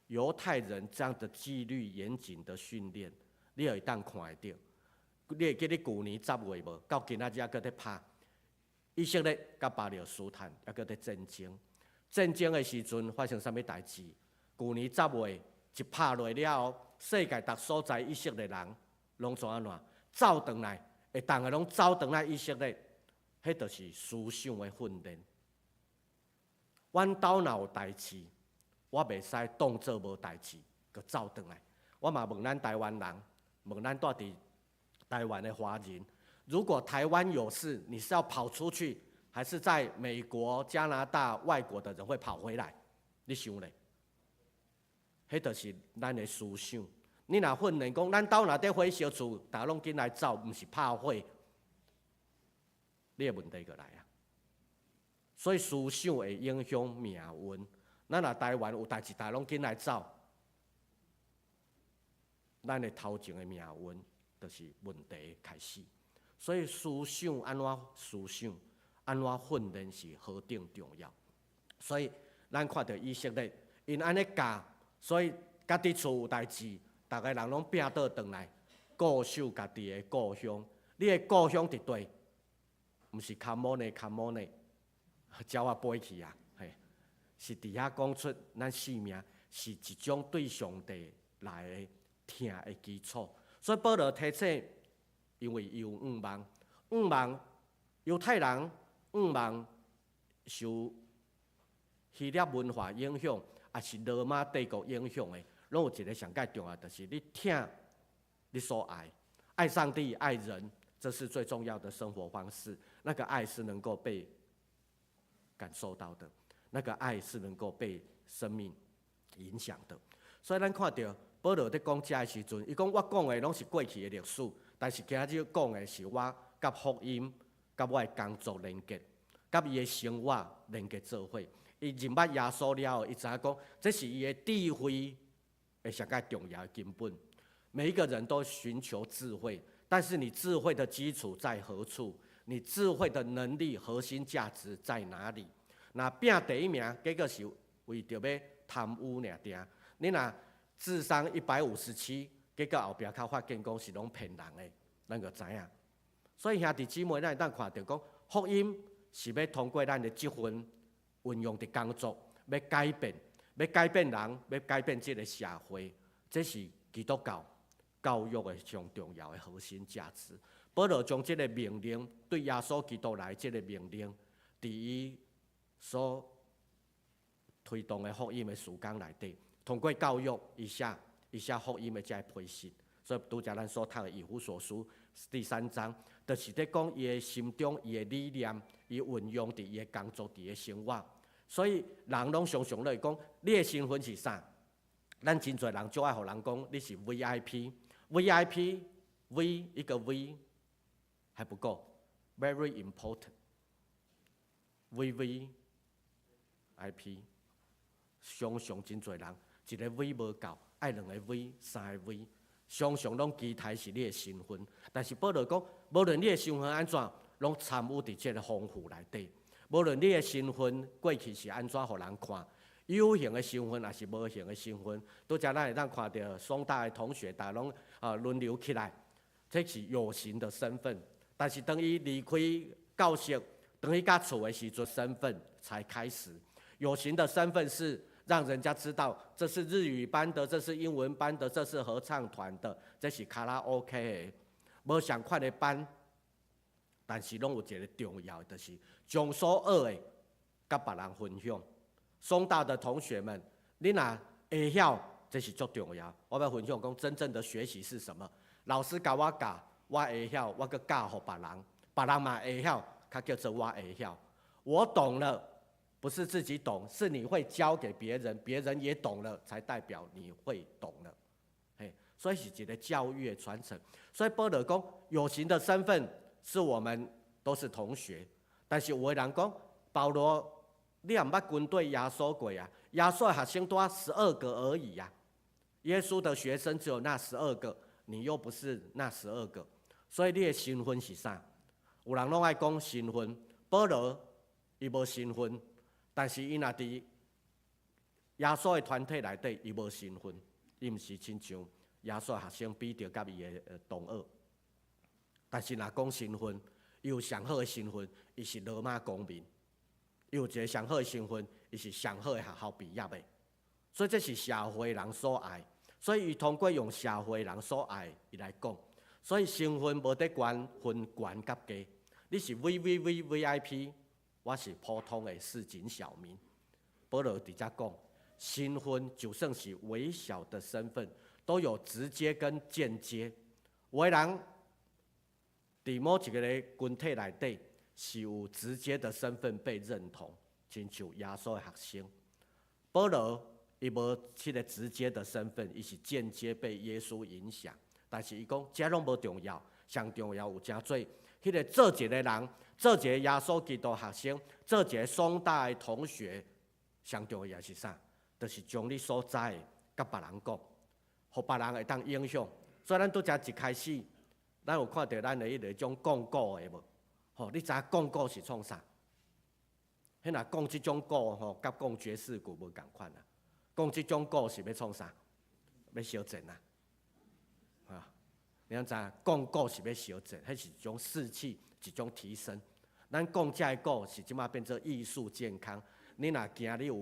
猶太人這樣的紀律嚴謹的訓練，你會當看會著。你會記得舊年10月無？到今仔日猶閣佇拍以色列佮巴勒斯坦，猶閣佇戰爭。戰爭的時陣發生啥物代誌？舊年十月一拍落了後，世界逐所在以色列人攏總按怎走轉來，會當的攏走轉來以色列，彼就是思想的訓練。阮兜若有代誌，我袂使當做無代誌，閣走轉來。我嘛問咱台灣人，問咱住佇台灣的華人，如果台灣有事，你是要跑出去，還是在美國、加拿大、外國的人會跑回來？你想咧？彼就是咱的思想。你若訓練講，咱兜若佇火燒厝，逐家攏緊來走，毋是拍火，你的問題就來啊。所以思想會影響命運。咱若台灣有代誌，逐家攏緊來走，咱的頭前的命運就是問題開始。所以思想按怎思想，按怎訓練是何等重要。所以咱看著以色列，𪜶按呢教，所以家己厝有代誌，逐个人攏摒倒轉來，固守家己的故鄉。你的故鄉佇佗？毋是 come on 呢，come on 呢，鳥仔飛去啊！嘿，是佇遐講出咱性命是一種對上帝來的疼的基礎。所以保羅提醒，因為伊有向望，向望猶太人向望受希臘文化影響，抑是羅馬帝國影響的，攏有一个上蓋重要，就是你疼你所愛，愛上帝、愛人，這是最重要的生活方式。那個愛是能夠被感受到的，那個愛是能夠被生命影響的。所以咱看著保羅佇講這的時陣，伊講我講的攏是過去的歷史，但是今日講的是我佮福音、佮我的工作連結，佮伊的生活連結做伙。伊認捌耶穌了後，伊知影講這是伊的智慧的上蓋重要的根本。每一個人都尋求智慧，但是你智慧的基礎在何處？你智慧的能力核心價值在哪裡？若拼第一名，結果是為著欲貪污爾爾。你若智商157，結果後壁較發現講是攏騙人的，咱就知影。所以兄弟姊妹，咱會當看著講，福音是欲通過咱的職分運用佇工作，欲改變，欲改變人，欲改變這个社會，這是基督教教育的上重要的核心價值。保羅將這个命令對耶穌基督來這个命令，佇伊所推動的福音的事工內底，通過教育，伊寫福音的這个批示。所以拄才咱所讀的以弗所書第三章，就是佇講伊的心中、伊的理念，伊運用佇伊的工作、佇伊的生活。所以人攏常常咧講，你的身份是啥？咱真濟人就愛予人講你是 VIP，VIP V 一個 V 還不夠，very important。V V I P，常常真濟人一個 V 無夠，愛兩個 V、三個 V，常常攏期待是你的身份。但是保羅講，無論你的身份按怎，攏參與佇這个豐富內底。無論你的身份過去是按怎予人看，有形的身份抑是無形的身份，拄才咱會當看著松大的同學，逐家攏啊輪流起來，這是有形的身份。但是當伊離開教室，當伊到厝的時陣，身份才開始。有形的身份是讓人家知道這是日語班的，這是英文班的，這是合唱團的，這是卡拉 OK 的，無仝款的班，但是攏有一個重要的，就是將所學的佮別人分享。松大的同學們，你若會曉，這是足重要。我欲分享講，真正的學習是什麼？老師共我教，我會曉，我閣教予別人，別人嘛會曉，較叫做我會曉。我懂了，不是自己懂，是你會教給別人，別人也懂了，才代表你會懂了。嘿，所以是一個教育的傳承。所以保羅講，有形的身份是我們都是同學，但是有的人講，保羅，你也毋捌跟對耶穌過啊？耶穌的學生拄12個而已呀。耶穌的學生只有那十二個，你又不是那十二個，所以你的身份是啥？有人攏愛講身份，保羅伊無身份，但是伊若佇耶穌的團體內底，伊無身份，伊毋是親像耶穌的學生彼得佮伊的同學。但是若講身份，伊有上好的身份，伊是羅馬公民；伊有一個上好的身份，伊是上好的學校畢業的。所以這是社會人所愛，所以伊通過用社會人所愛伊來講。所以身份無得懸分懸佮低，你是 V V V V I P，我是普通的市井小民。保羅佇遮講，身份就算是微小的身份，都有直接跟間接。有的人佇某一個群體內底是有直接的身份被認同，親像耶穌的學生。保羅伊無這個直接的身份，伊是間接被耶穌影響。但是伊講，這攏無重要，上重要有誠濟，彼個做一個人，做一個耶穌基督學生，做一個松大的同學，上重要是啥？就是將你所知的佮別人講，予別人會當影響。所以咱拄才一開始，咱有看著咱的彼个種講鼓的無？吼，你知影講鼓是創啥？彼若講這種鼓吼，佮講爵士鼓無仝款啊！講這種鼓是欲創啥？欲相戰啊！啊，你通知影？講鼓是欲相戰，彼是一種士氣，一種提升。咱講這个鼓是這馬變做藝術健康。你若驚你有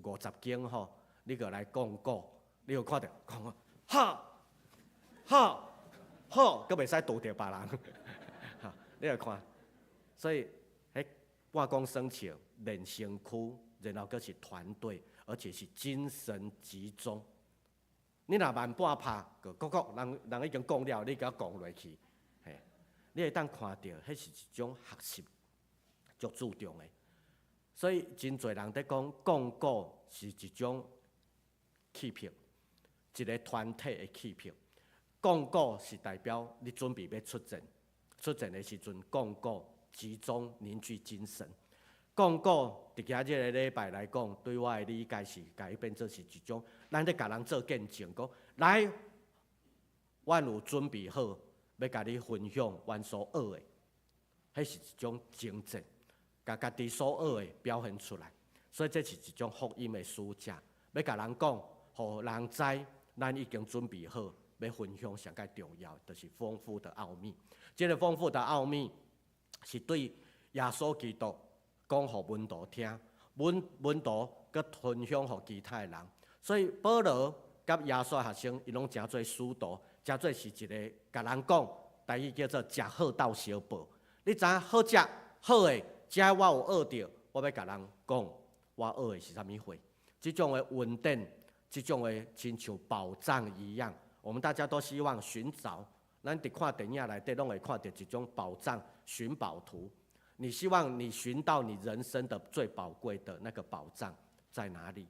50斤吼，你就來講鼓，你有看著講哈哈好，閣袂使拄著別人。哈，你來看，所以彼半講耍笑，練身軀，然後閣是團隊，而且是精神集中。你若慢半拍，閣閣閣人人已經講了，你共講落去，嘿，你會當看著，彼是一種學習足注重的。所以真濟人佇講講鼓是一種氣魄，一個團體的氣魄。講鼓是代表你準備欲出戰，出戰的時陣講鼓集中凝聚精神。講鼓佇今這个禮拜來講，對我的理解是，共伊變做是一種，咱咧共人做見證，講來，阮有準備好，欲共你分享阮所學的，彼是一種精進，共家己所學的表現出來。所以這是一種福音的使者，欲共人講，予人知，咱已經準備好，欲分享上蓋重要，就是豐富的奧秘。這个豐富的奧秘是對耶穌基督講予門徒聽，門徒閣分享予其他的人。所以保羅佮耶穌學生，伊攏誠做使徒，誠做是一个共人講，台語叫做食好鬥相報。你知影好食好的，這我有學著，我欲共人講，我學的是啥物貨？這種的穩定，這種的親像寶藏一樣，我們大家都希望尋找。咱佇看電影內底，攏會看著一種寶藏尋寶圖。你希望你尋到你人生的最寶貴的那個寶藏在哪裡？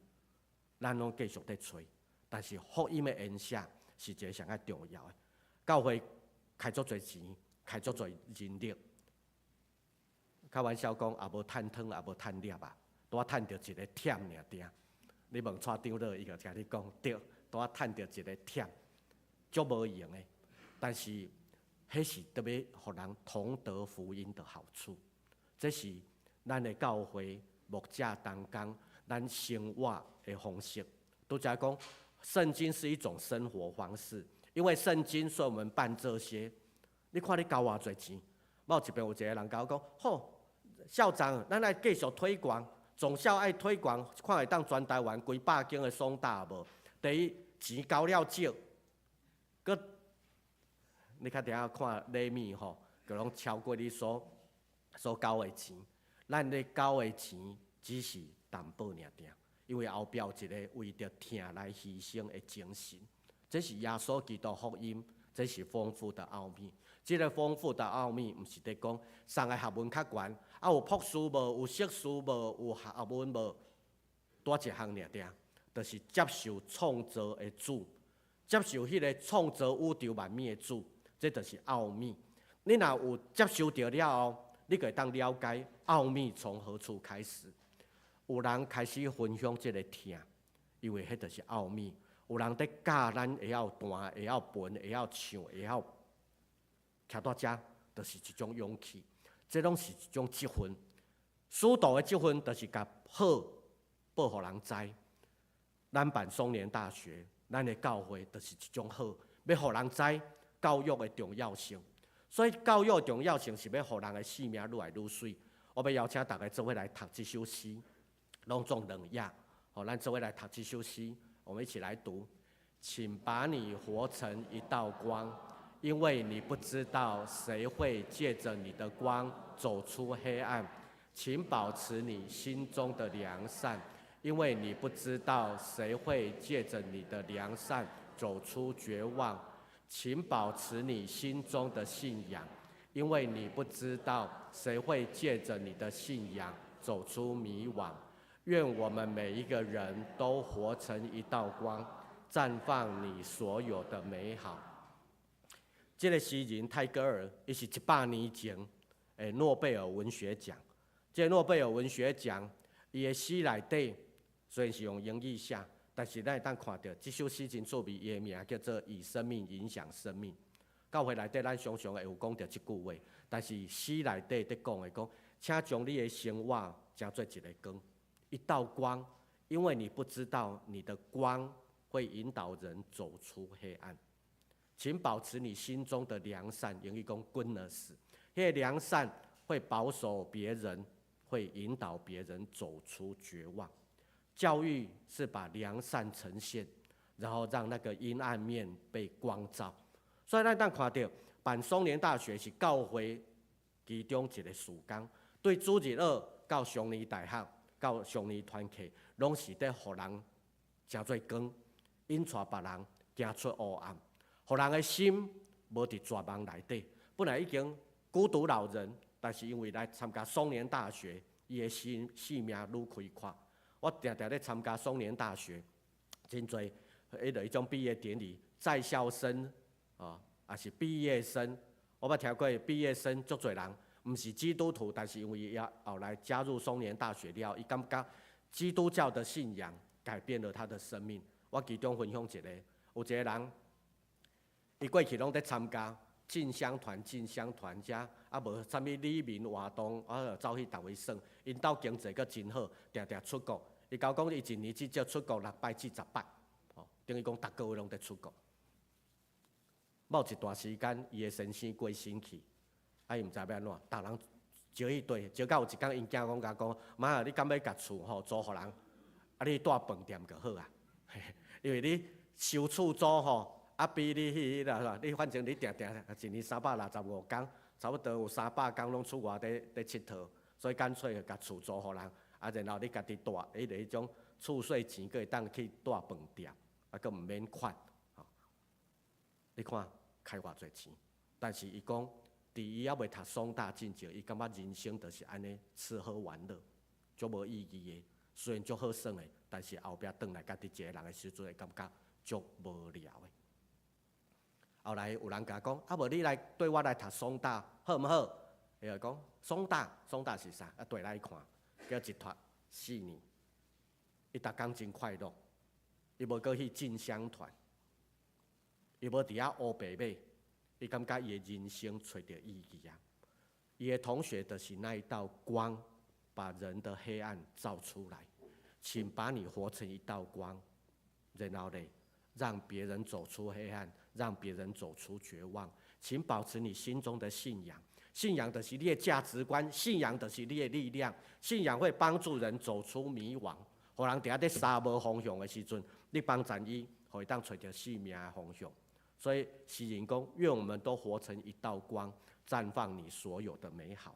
咱攏繼續佇揣，但是福音的延寫是一個上較重要的。教會開足濟錢，開足濟人力。開玩笑講，也無趁湯，也無趁粒啊，拄仔趁著一个忝爾定。你問蔡長老，伊就共你講，對，拄仔趁著一个忝，足無閒的。但是，彼是特別予人同得福音的好處。這是咱的教會牧者同工，咱生活的方式。拄才講，聖經是一種生活方式，因為聖經，所以我們辦這些。你看你交偌濟錢？某一遍有一個人共我講，好，校長，咱愛繼續推廣，總校愛推廣，看會當全台灣幾百間的松大無？第一，錢交了少，閣你較定看禮物吼，就攏超過你所交的錢。咱咧交的錢只是淡薄爾定，因為後壁有一個為著疼來犧牲的精神，這是耶穌基督福音，這是豐富的奧秘。這個豐富的奧秘，毋是佇講送的學問較懸，啊有博士無，有碩士無，有學問無，單一項爾定，就是接受創造的主，接受彼個創造宇宙萬物的主，這就是奧秘。你若有接受著了後，你就會當了解奧秘從何處開始。有人開始分享這個疼，因為彼就是奧秘。有人佇教咱會曉彈、會曉彈、會曉唱、會曉徛佇遮，就是一種勇氣。這攏是一種積分。使徒的積分就是共好報予人知。咱辦松年大學，咱的教會就是一種好，欲予人知教育的重要性。所以教育的重要性是欲予人的生命愈來愈媠。我欲邀請大家做伙來讀這首詩，攏總兩頁。好，咱做伙來讀這首詩，我們一起來讀。請把你活成一道光，因為你不知道誰會借著你的光走出黑暗。請保持你心中的良善，因為你不知道誰會借著你的良善走出絕望。請保持你心中的信仰，因為你不知道誰會借著你的信仰走出迷惘。願我們每一個人都活成一道光，綻放你所有的美好。這個詩人泰戈爾，伊是100年前的諾貝爾文學獎。這個諾貝爾文學獎，伊的詩內底雖然是用英語寫，但是咱會當看著這首詩真趣味，伊的名叫做《以生命影響生命》。教會內底咱常常會有講著這句話，但是詩內底佇講的講，請將你的生活成做一個光，一道光，因為你不知道你的光會引導人走出黑暗。請保持你心中的良善，英語講 goodness，彼個良善會保守別人，會引導別人走出絕望。教育是把良善呈現，然後讓那個陰暗面被光照。所以咱當看著辦松年大學是教會其中一個事工，對主日學到松年大學到松年團契，攏是佇予人成做光，引帶別人行出黑暗，予人的心無佇絕望內底。本來已經孤獨老人，但是因為來參加松年大學，伊的心生命愈開闊。我定定咧參加松年大學，真濟彼個彼種畢業典禮，在校生啊，抑是畢業生。我捌聽過畢業生足濟人，毋是基督徒，但是因為伊後來加入松年大學了，伊感覺基督教的信仰改變了他的生命。我其中分享一個，有一個人，伊過去攏佇參加進香團、進香團遮，啊無啥物里民活動，啊就走去逐位耍。𪜶兜經濟閣真好，定定出國。伊共我講，伊一年至少出國六擺至十擺，哦，等於講逐個月攏佇出國。某一段時間，伊的先生過身去，啊，伊毋知欲按怎，逐人招伊綴，招到有一工，𪜶囝講共講，媽，你敢欲共厝吼租予人？啊，你住飯店就好啊，因為你收厝租吼，啊比你去彼個，你反正你定定一年365工，差不多有300工攏出外佇𨑨迌，所以乾脆共厝租予人，啊，然後你家己住，彼種厝稅錢，閣會當去住飯店，啊，閣毋免款，吼。你看開偌濟錢，但是伊講，佇伊猶未讀松大進前，伊感覺人生就是按呢吃喝玩樂，足無意義的。雖然足好耍的，但是後壁轉來家己一個人的時陣，會感覺足無聊的。後來有人共講，啊無你來綴我來讀雙大好毋好？伊就講雙大，雙大是啥？啊，綴來看，叫一讀4年，伊逐工真快樂，伊無閣去進香團，伊無佇遐烏白馬，伊感覺伊的人生揣著意義啊！伊的同學就是那一道光，把人的黑暗照出來。請把你活成一道光，然後呢，讓別人走出黑暗，讓別人走出絕望。請保持你心中的信仰，信仰就是你的價值觀，信仰就是你的力量，信仰會幫助人走出迷惘。予人佇遐咧沙無方向的時陣，你幫助伊，予伊當揣著生命的方向。所以詩人講，願我們都活成一道光，綻放你所有的美好。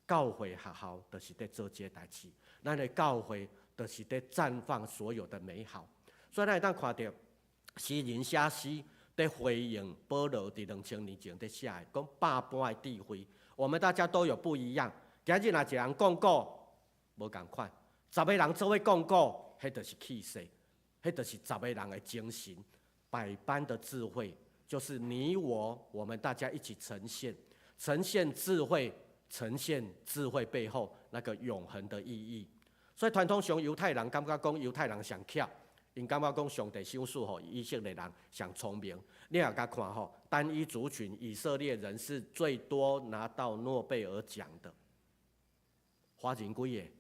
教會學校就是佇做這個代誌，咱的教會就是佇綻放所有的美好。所以咱會當看著詩人寫詩，佇回應保羅佇2000年前佇寫的，講百般的智慧。我們大家都有不一樣。今日若一個人講古，無仝款；10個人做伙講古，彼就是氣勢，彼就是10個人的精神。百般的智慧，就是你我，我們大家一起呈現，呈現智慧，呈現智慧背後那個永恆的意義。所以傳統上猶太人感覺講猶太人上巧，𪜶感覺講上帝賞賜予以色列人上聰明。你若共看吼，單一族群以色列人是最多拿到諾貝爾獎的。華人幾個？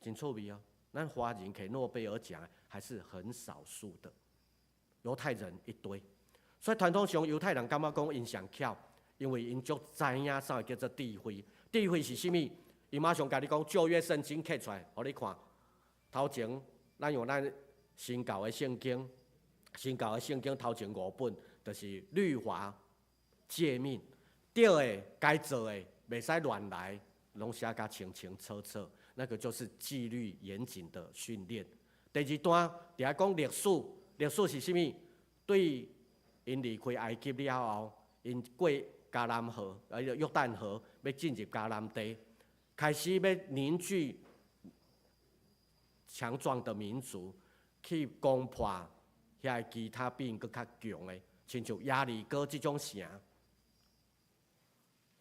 真趣味哦。咱華人摕諾貝爾獎還是很少數的，猶太人一堆。所以傳統上猶太人感覺講𪜶上巧，因為𪜶足知影啥叫做智慧。智慧是啥物？伊馬上共你講舊約聖經摕出來，予你看。頭前咱用咱新舊的聖經，新舊的聖經頭前五本，就是律法、誡命，對的、該做的，袂使亂來，攏寫甲清清楚楚。那個就是紀律嚴謹的訓練。第二段佇遐講歷史，歷史是啥物？對𪜶離開埃及了後，𪜶過迦南河，約旦河，欲進入迦南地，開始欲凝聚強壯的民族，去攻破遐個其他比𪜶閣較強的，親像耶利哥這種城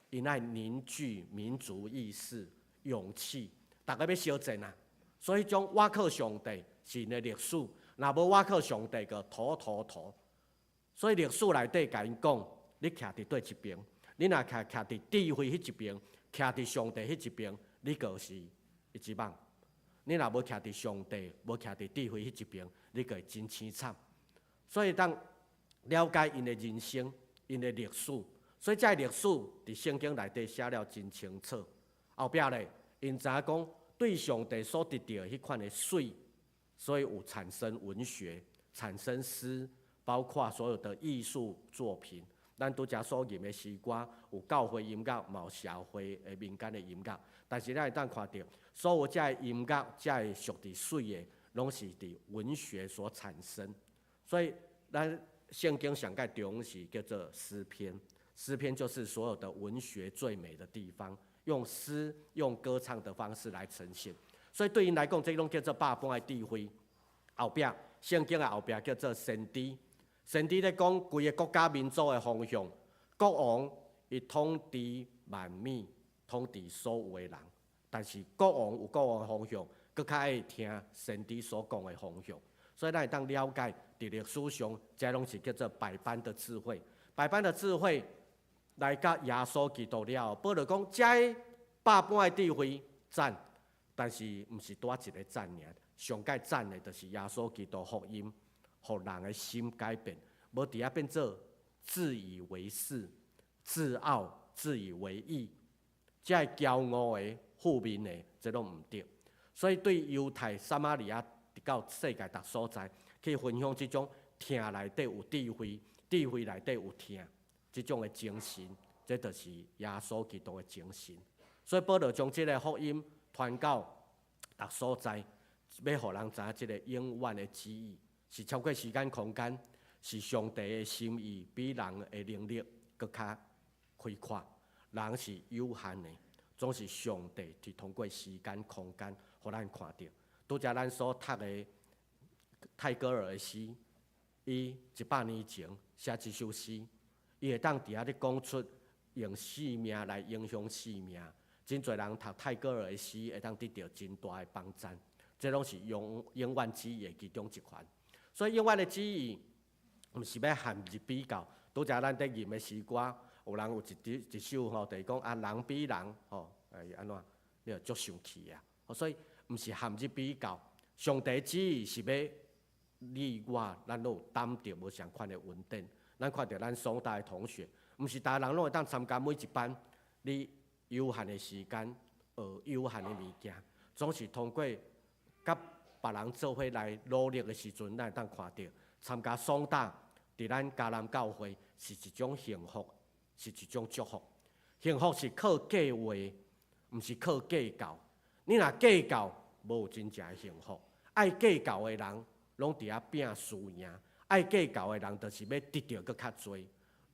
，𪜶愛凝聚民族意識、勇氣，逐家欲相戰啊！所以種倚靠上帝是𪜶的歷史，若無倚靠上帝，就塗塗塗。所以歷史內底共𪜶講，你徛佇佗一邊？你若徛佇智慧彼一邊，徛佇上帝彼一邊，你就是一支棒。你若無徛佇上帝，無徛佇智慧彼一邊，你就會真凄慘。所以當了解𪜶的人生、𪜶的歷史，所以這個歷史佇聖經內底寫了真清楚。後壁咧，𪜶知影講對上帝所得著的彼款的媠，所以有產生文學、產生詩，包括所有的藝術作品。咱拄才所吟的詩歌，有教會音樂，嘛有社會的民間的音樂。但是咱會當看著，所有這个音樂、這个屬佇媠的，攏是佇文學所產生。所以，咱聖經上蓋重視叫做詩篇，詩篇就是所有的文學最美的地方，用詩、用歌唱的方式來呈現。所以對𪜶來講，這攏叫做百般的智慧。後壁聖經的後壁叫做先知。先知咧講規个國家民族的方向，國王伊統治萬民，統治所有的人。但是國王有國王的方向，閣較愛聽先知所講的方向。所以咱會當了解，佇歷史上，這攏是叫做百般的智慧。百般的智慧來到耶穌基督了後，保羅講，這百般的智慧讚，但是毋是單一个讚爾，上蓋讚的，就是耶穌基督福音。予人的心改變，無佇遐變做自以為是、自傲、自以為義，這个驕傲的、負面的，這攏毋對。所以對猶太、撒瑪利亞，直到世界逐所在，去分享這種疼內底有智慧、智慧內底有疼這種的精神，這就是耶穌基督的精神。所以保羅將這个福音傳到逐所在，欲予人知影這个永遠的旨意。是超過時間空間，是上帝的心意比人的能力閣較開闊。人是有限的，總是上帝佇通過時間空間，予咱看著。拄才咱所讀的泰戈爾的詩，伊100年前寫這首詩，伊會當佇遐咧講出用生命來影響生命。真濟人讀泰戈爾的詩，會當得著真大的幫贊。這攏是永永遠旨意的其中一環。所以永遠的旨意，毋是欲陷入比較。拄才咱佇吟的詩歌，有人有一支一首吼，就是講啊人比人吼，會按怎？你就足生氣啊！所以毋是陷入比較，上帝旨意是欲你我，咱攏有擔著無仝款的恩典。咱看著咱松大的同學，毋是逐个人攏會當參加每一班。你有限的時間學有限的物件，總是通過佮別人做伙來努力的時陣，咱會當看著參加松大，佇咱迦南教會是一種幸福，是一種祝福。幸福是靠計劃，毋是靠計較。你若計較，無有真正的幸福。愛計較的人，攏佇遐拼輸贏。愛計較的人，就是欲得著閣較濟。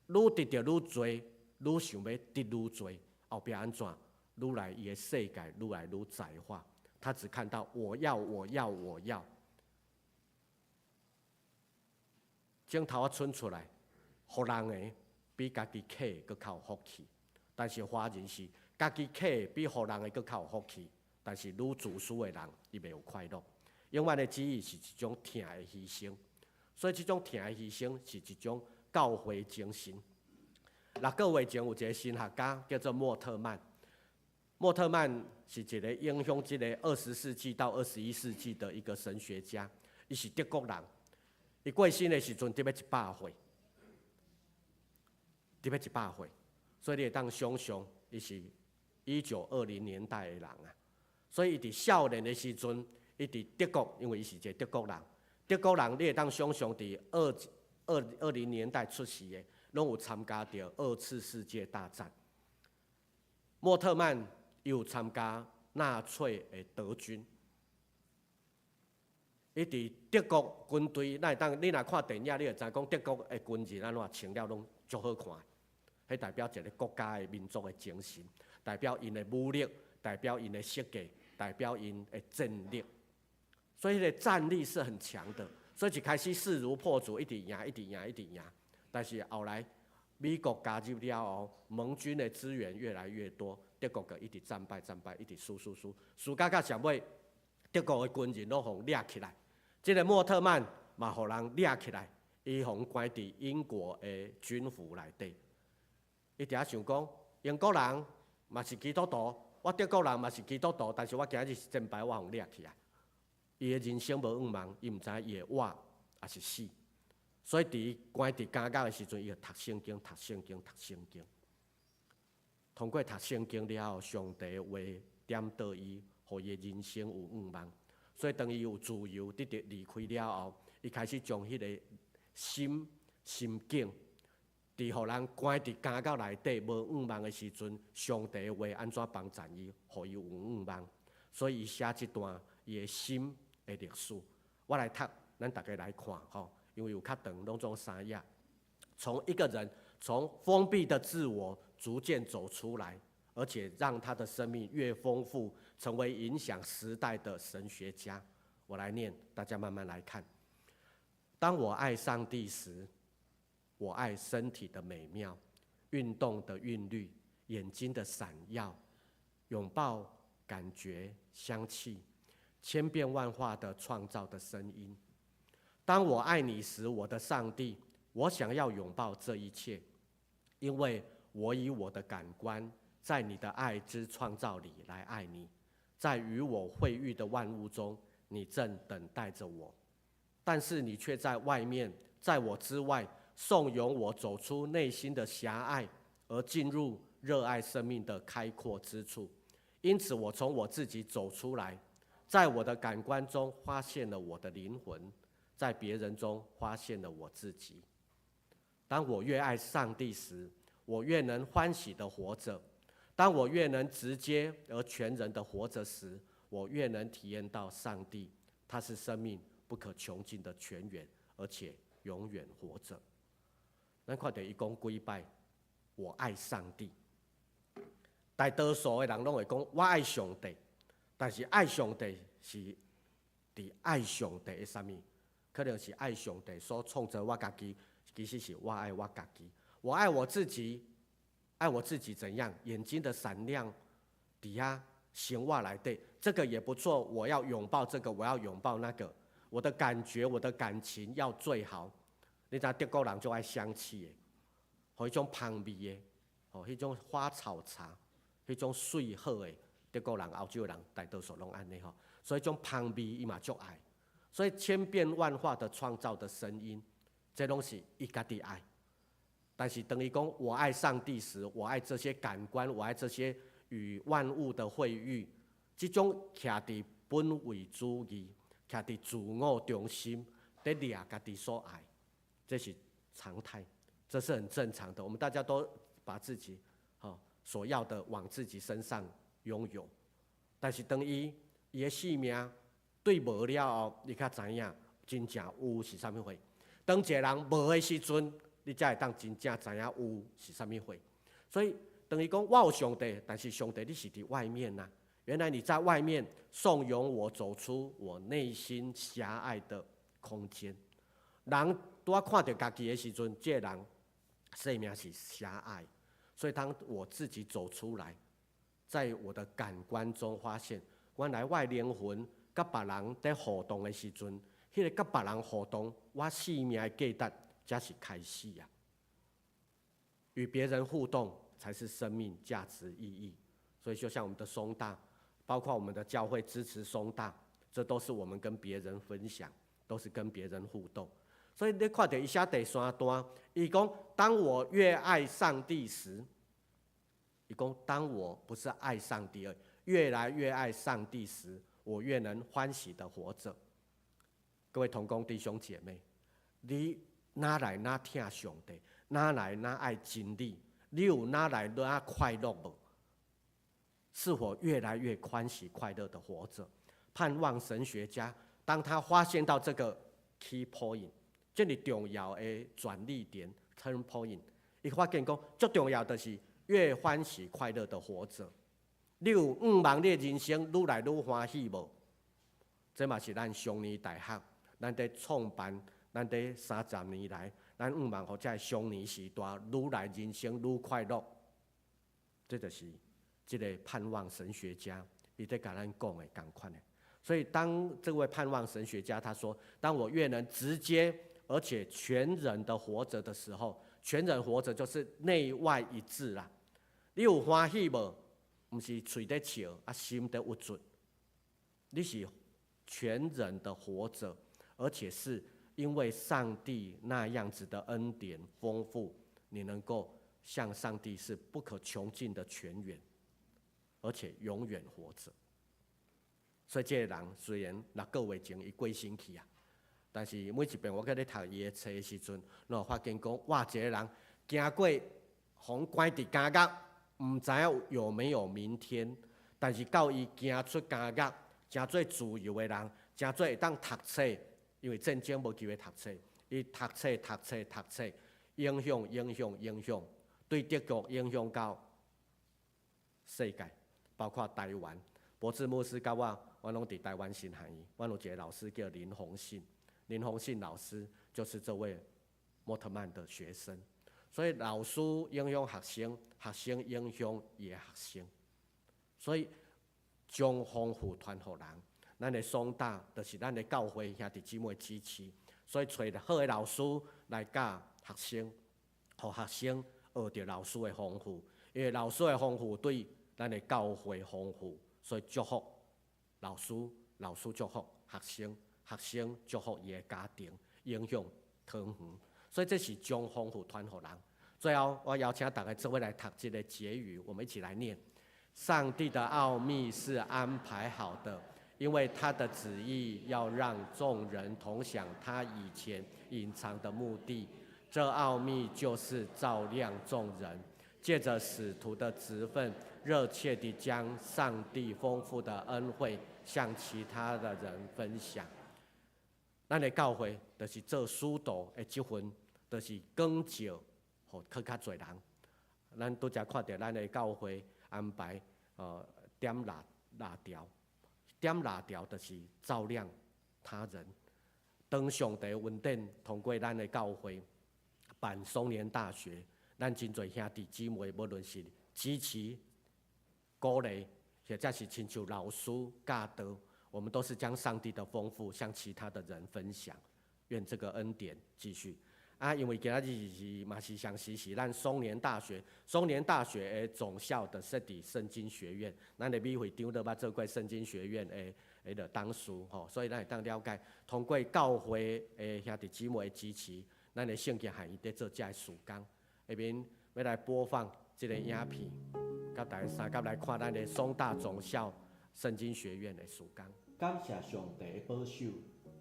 愈得著愈濟，愈想欲得愈濟。後壁按怎？愈來伊的世界愈來愈窄化。他只看到我要，我要，我要。指頭仔伸出來，予人的比家己客閣較有福氣。但是華人是家己客比予人的閣較有福氣，但是愈自私的人，伊袂有快樂。永遠的旨意是一種疼的犧牲，所以這種疼的犧牲是一種教會精神。6個月前有一個神學家叫做莫特曼，莫特曼是一個影響這个20世紀到21世紀的一個神學家，伊是德國人，伊過身的時陣得欲100歲，得欲一百歲，所以你會當想象，伊是1920年代的人啊，所以伊佇少年的時陣，伊佇德國，因為伊是一個德國人，德國人你會當想象佇2020年代出世的，攏有參加著二次世界大戰。莫特曼伊有參加納粹的德軍，伊佇德國軍隊，咱會當你若看電影，你就知講德國的軍人按怎穿了攏足好看，彼代表一个國家的民族的精神，代表𪜶的武力，代表𪜶的設計，代表𪜶的戰力，所以彼个戰力是很強的。所以一開始勢如破竹，一直贏，一直贏，一直贏。但是後來美國加入了後，盟軍的資源越來越多，德國就一直戰敗，戰敗，一直輸輸輸，輸到到上尾，德國的軍人攏予掠起來。這个莫特曼嘛，予人掠起來，伊予關佇英國的軍府內底。伊佇遐想講，英國人嘛是基督徒，我德國人嘛是基督徒，但是我今日是戰敗，我予掠起來。伊的人生無向望，伊毋知伊會活抑是死。所以佇伊關佇監獄的時陣，伊就讀聖經、讀聖經、讀聖經。通過讀聖經了後，上帝的話點到伊，予伊的人生有向望。所以當伊有自由得著離開了後，伊開始將彼个心心境，佇予人關佇監獄內底無向望的時陣，上帝的話按怎幫贊伊，予伊有向望。所以伊寫這段伊的心的歷史，我來讀，咱逐家來看吼，因為有較長，攏總三頁。從一個人從封閉的自我逐漸走出來，而且讓他的生命越豐富，成為影響時代的神學家。我來念，大家慢慢來看。當我愛上帝時，我愛身體的美妙、運動的韻律、眼睛的閃耀、擁抱、感覺、香氣、千變萬化的創造的聲音。當我愛你時，我的上帝，我想要擁抱這一切，因為我以我的感官，在你的愛之創造裡來愛你，在與我會遇的萬物中，你正等待着我，但是你卻在外面，在我之外，慫恿我走出內心的狹隘，而進入熱愛生命的開闊之處。因此，我從我自己走出來，在我的感官中發現了我的靈魂，在別人中發現了我自己。當我越愛上帝時，我越能歡喜地活著；當我越能直接而全然地活著時，我越能體驗到上帝，他是生命不可窮盡的泉源，而且永遠活著。咱看著伊講幾擺，我愛上帝。大多數的人攏會講我愛上帝，但是愛上帝是佇愛上帝的啥物？可能是愛上帝所創造我家己，其實是我愛我家己，我愛我自己，愛我自己怎樣？眼睛的閃亮底下生活內底，這個也不錯，我要擁抱這個，我要擁抱那個，我的感覺，我的感情要最好。你知德國人就愛香氣的，予彼種芳味的，予彼種花草茶，彼種水好的，德國人、歐洲人大多數攏按呢吼，所以種芳味伊嘛足愛，所以千變萬化的創造的聲音，這攏是伊家己愛。但是當伊講我愛上帝時，我愛這些感官，我愛這些與萬物的會遇，這種徛佇本位主義，徛佇自我中心，佇掠家己所愛。這是常態，這是很正常的。我們大家都把自己所要的往自己身上擁有，但是當伊伊的生命對無了後，你較知影真正有是啥物貨。當一個人無的時陣，你才會當真正知影有是啥物貨。所以當伊講我有上帝，但是上帝你是佇外面吶。原來你在外面慫恿我走出我內心狹隘的空間。人拄仔看著家己的時陣，這個人生命是狹隘。所以當我自己走出來，在我的感官中發現，原來我的靈魂佮別人佇互動的時陣，彼個佮別人互動，我生命的價值才是開始啊！與別人互動才是生命價值意義。所以就像我們的松大，包括我們的教會支持松大，這都是我們跟別人分享，都是跟別人互動。所以你看著伊寫第三段，伊講：當我越愛上帝時，伊講當我不是愛上帝而越來越愛上帝時，我越能歡喜的活着。各位同工弟兄姐妹，你哪來哪疼上帝，哪來哪愛真理，你有哪來哪快樂無？是否越來越歡喜快樂的活着？盼望神學家，當他發現到這個 key point，這麼重要的轉捩點 turn point，伊發現講最重要的是越歡喜快樂的活着。你有向望你的人生愈來愈歡喜無？這嘛是咱松年大學，咱佇創辦，咱佇30年來，咱向望予這少年時代愈來人生愈快樂。這就是這個盼望神學家伊佇共咱講的仝款的。所以當這位盼望神學家他說：當我越能直接而且全人的活着的時候，全人活着就是內外一致啦。你有歡喜無？毋是喙佇笑，啊心佇鬱卒。你是全人的活着，而且是因為上帝那樣子的恩典豐富，你能夠向上帝是不可窮盡的泉源，而且永遠活着。所以這個人雖然6個月前伊過身去啊，但是每一遍我閣咧讀伊的冊的時陣，攏有發現講，哇，這個人行過予人關佇監獄，毋知影有沒有明天，但是到伊行出監獄，成做自由的人，成做會當讀冊，因為戰爭無機會讀冊，伊讀冊讀冊讀冊，影響影響影響，對德國影響到世界，包括台灣。博智牧師佮我，我攏佇台灣神學院，我有一個老師叫林宏信，林宏信老師就是這位莫特曼的學生，所以老師影響學生，學生影響伊的學生，所以將豐富傳予人。咱的松大就是咱的教會兄弟姊妹支持，所以揣好的老師來教學生，予學生學著老師的豐富，因為老師的豐富對咱的教會豐富，所以祝福老師，老師祝福學生，學生祝福伊的家庭，影響長遠。所以這是將豐富傳予人。最後，我邀請大家做伙來讀這個結語，我們一起來念：上帝的奧秘是安排好的，因為他的旨意要讓眾人同享他以前隱藏的目的。這奧秘就是照亮眾人，借着使徒的職分，熱切地將上帝豐富的恩惠向其他的人分享。咱的教會就是做使徒的職分，就是光照，予閣較濟人。咱拄才看著咱的教會安排，點蠟蠟條，點蠟條就是照亮他人。當上帝恩典通過咱的教會辦松年大學，咱真濟兄弟姊妹，無論是支持、鼓勵，或者是親像老師教導，我們都是將上帝的豐富向其他的人分享。願這個恩典繼續。啊，因為今仔日是嘛是相時是咱松年大學，松年大學的總校的設佇聖經學院，咱的美會長都捌做過聖經學院的彼個董事吼，所以咱會當了解，通過教會的兄弟姊妹的支持，咱的聖經學院佇做這个事工。下面欲來播放這个影片，佮大家相佮來看咱的松大總校聖經學院的事工。感謝上帝的保守，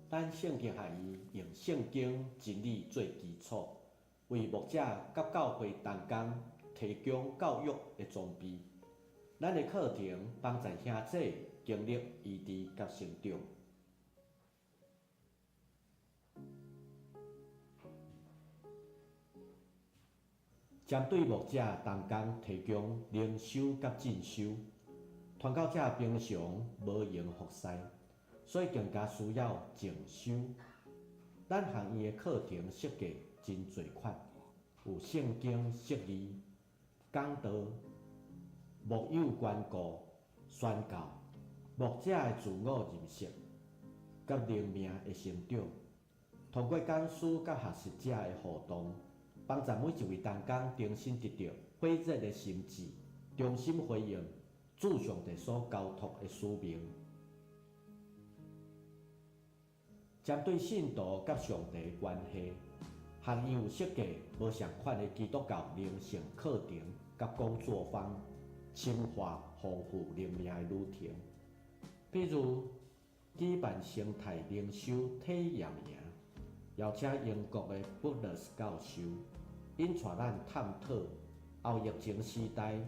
咱聖經學院用聖經真理做基礎，為牧者佮教會同工提供教育的裝備。咱的課程幫助兄弟經歷醫治佮成長。針對牧者同工提供靈修佮進修，傳教者平常無閒服侍，所以更加需要靜修。咱學院的課程設計真濟款，有聖經釋義、講道、牧養關顧、宣教、牧者的自我認識，佮靈命的成長。通過講師佮學習者的互動，幫助每一位同工重新得著火熱的心志，重新回應主上帝所交託的使命。針對信徒佮上帝的關係，學院有設計無仝款的基督教靈性課程佮講座坊，深化豐富靈命的旅程。比如舉辦生態靈修體驗營，邀請英國的布勒斯教授，𪜶帶咱探討後疫情時代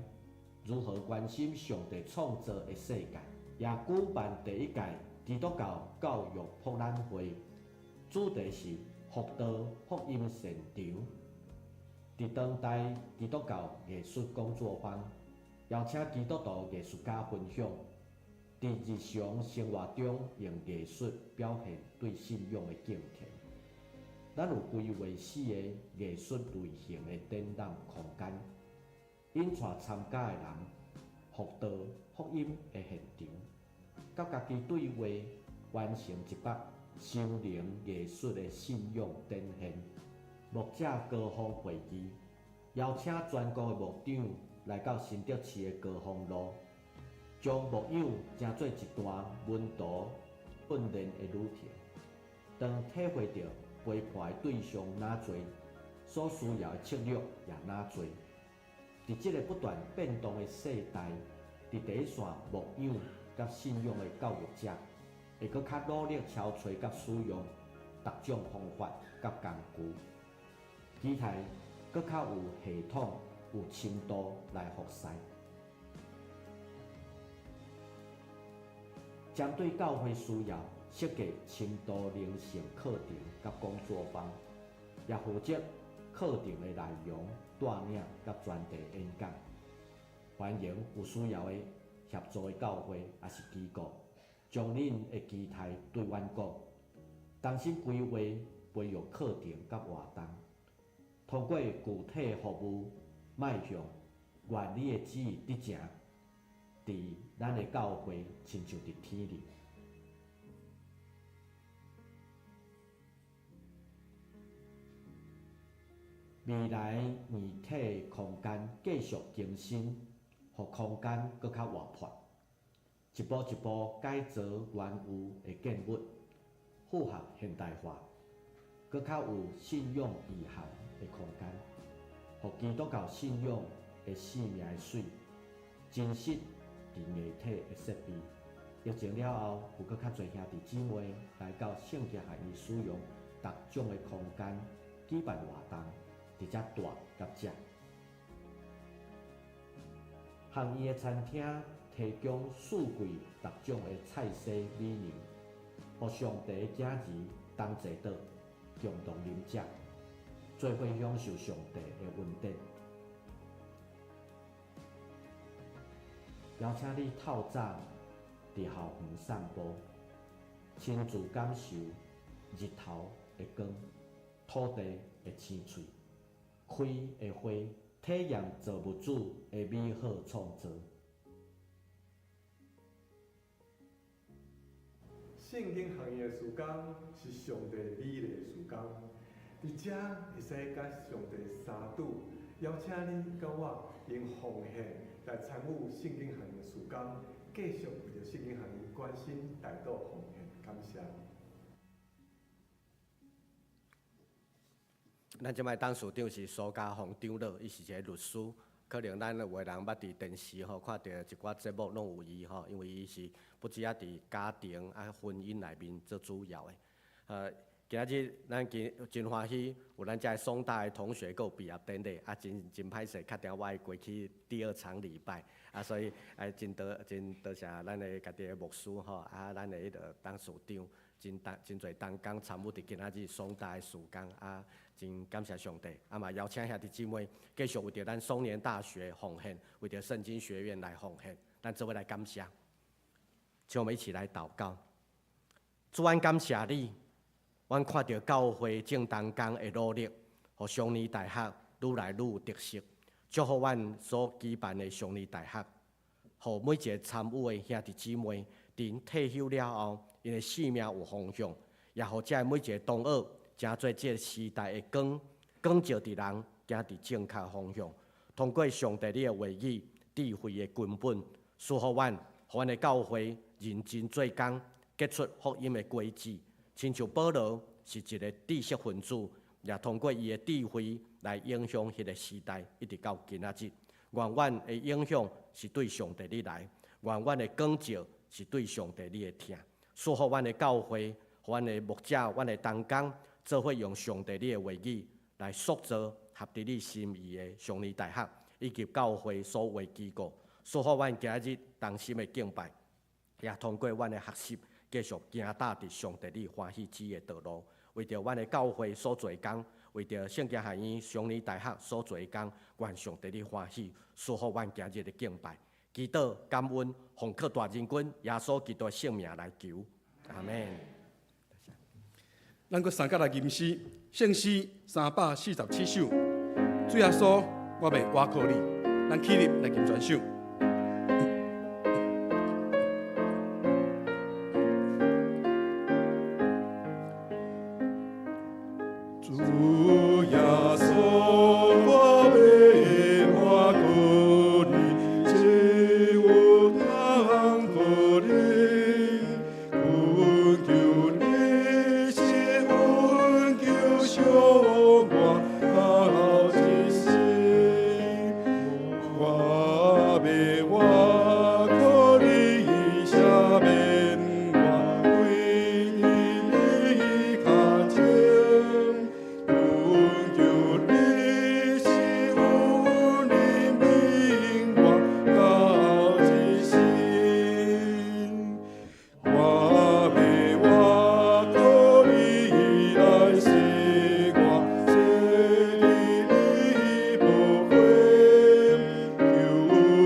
如何關心上帝創造的世界，也舉辦第一屆基督教教育博覽會，主題是福道福音現場。佇當代基督教藝術工作坊，邀請基督徒藝術家分享，佇日常生活中用藝術表現對信仰的敬虔。咱有規劃四个藝術類型的展覽空間，𪜶帶參加的人福道福音的現場，佮家己對話，完成一幅心靈藝術的信仰展現。牧者高峰會議，邀請全國的牧長來到新竹市的高峰路，將牧養成做一段門徒訓練的旅程。當體會著陪伴的對象若濟，所需要的策略也若濟。佇這个不斷變動的世代，佇第一線牧養佮信仰的教育者，會閣較努力敲揣佮使用各種方法佮工具，期待閣較有系統、有深度來服侍。針對教會需要設計深度靈性課程佮講座坊，也負責課程的內容帶領佮專題演講。歡迎有需要的協助的教會抑是機構，將恁的期待對阮講，同心規劃培育課程佮活動，通過具體服務邁向願你的旨意得成，佇咱的教會親像佇天裡。未來硬體空間繼續更新，予空間閣較活潑，一步一步改造原有的建物，符合現代化，閣較有信仰意涵的空間，予基督教信仰的生命的水，真實佇硬體的設備。疫情了後，有閣較濟兄弟姊妹來到聖經學院使用各種的空間舉辦活動，佇遮住佮食。學院的餐廳提供四季各種的菜色美味，予上帝的囝兒同齊桌共同啉食，做伙享受上帝的恩典。邀請你透早佇校園散步，親自感受日頭的光，土地的青翠，開的花，體驗造物主的美好創造。聖經學院的時間是上帝美麗的時間，佇遮會使佮上帝相拄，邀請你佮我用奉獻來參與聖經學院的時間，繼續為著聖經學院關心、代禱、奉獻，感謝。咱這擺董事長是蘇家宏長老，伊是一个律師。可能咱有的人捌佇電視吼看著一寡節目攏有伊吼，因為伊是不止啊佇家庭啊婚姻內面做主要的。今仔日咱真真歡喜，有咱遮個松大的同學閣有畢業典禮，啊真真歹勢，敲定我愛過去第二場禮拜，啊所以啊真多真多謝咱的家己的牧師吼，啊咱的彼个董事長，真當真濟同工參與佇今仔日松大的事工啊。真感謝上帝，啊嘛邀請兄弟姊妹繼續為著咱松年大學奉獻，為著聖經學院來奉獻，咱做伙來感謝。請我們一起來禱告。主，阮感謝你，阮看著教會眾同工的努力，予松年大學愈來愈有特色，祝福阮所舉辦的松年大學，予每一个參與的兄弟姊妹，佇𪜶退休了後，𪜶的生命有方向，也予遮每一个同學。成做這个時代的光，光照佇人行佇正確方向。通過上帝你的話語、智慧的根本，賜予阮，予阮的教會認真做工，結出福音的果子。親像保羅是一个知識分子，也通過伊的智慧來影響彼个時代，一直到今仔日。願阮的影響是對上帝你來，願阮的光照是對上帝你的疼。賜予阮的教會，予阮的牧者，阮的同工。做伙用上帝你的話語來塑造合佇你心意的松年大學，以及教會所有的機構，祝福阮今日同心的敬拜，也通過阮的學習，繼續行踏佇上帝你歡喜旨的道路，為著阮的教會所做的工，為著聖經學院松年大學所做的工，願上帝你歡喜，祝福阮今日的敬拜，祈禱感恩，奉靠大仁君耶穌基督的聖名來求，阿們。咱閣三甲來吟詩，聖詩347首。主耶穌，我欲倚靠你，咱起立來吟全首。主耶穌，我欲倚靠你，只有通靠你，懇求你是阮救贖我到一生，我欲倚靠你，赦免我規你跤前，懇求你是阮憐憫我到一生，我欲倚靠你來洗我，洗淨你寶血，求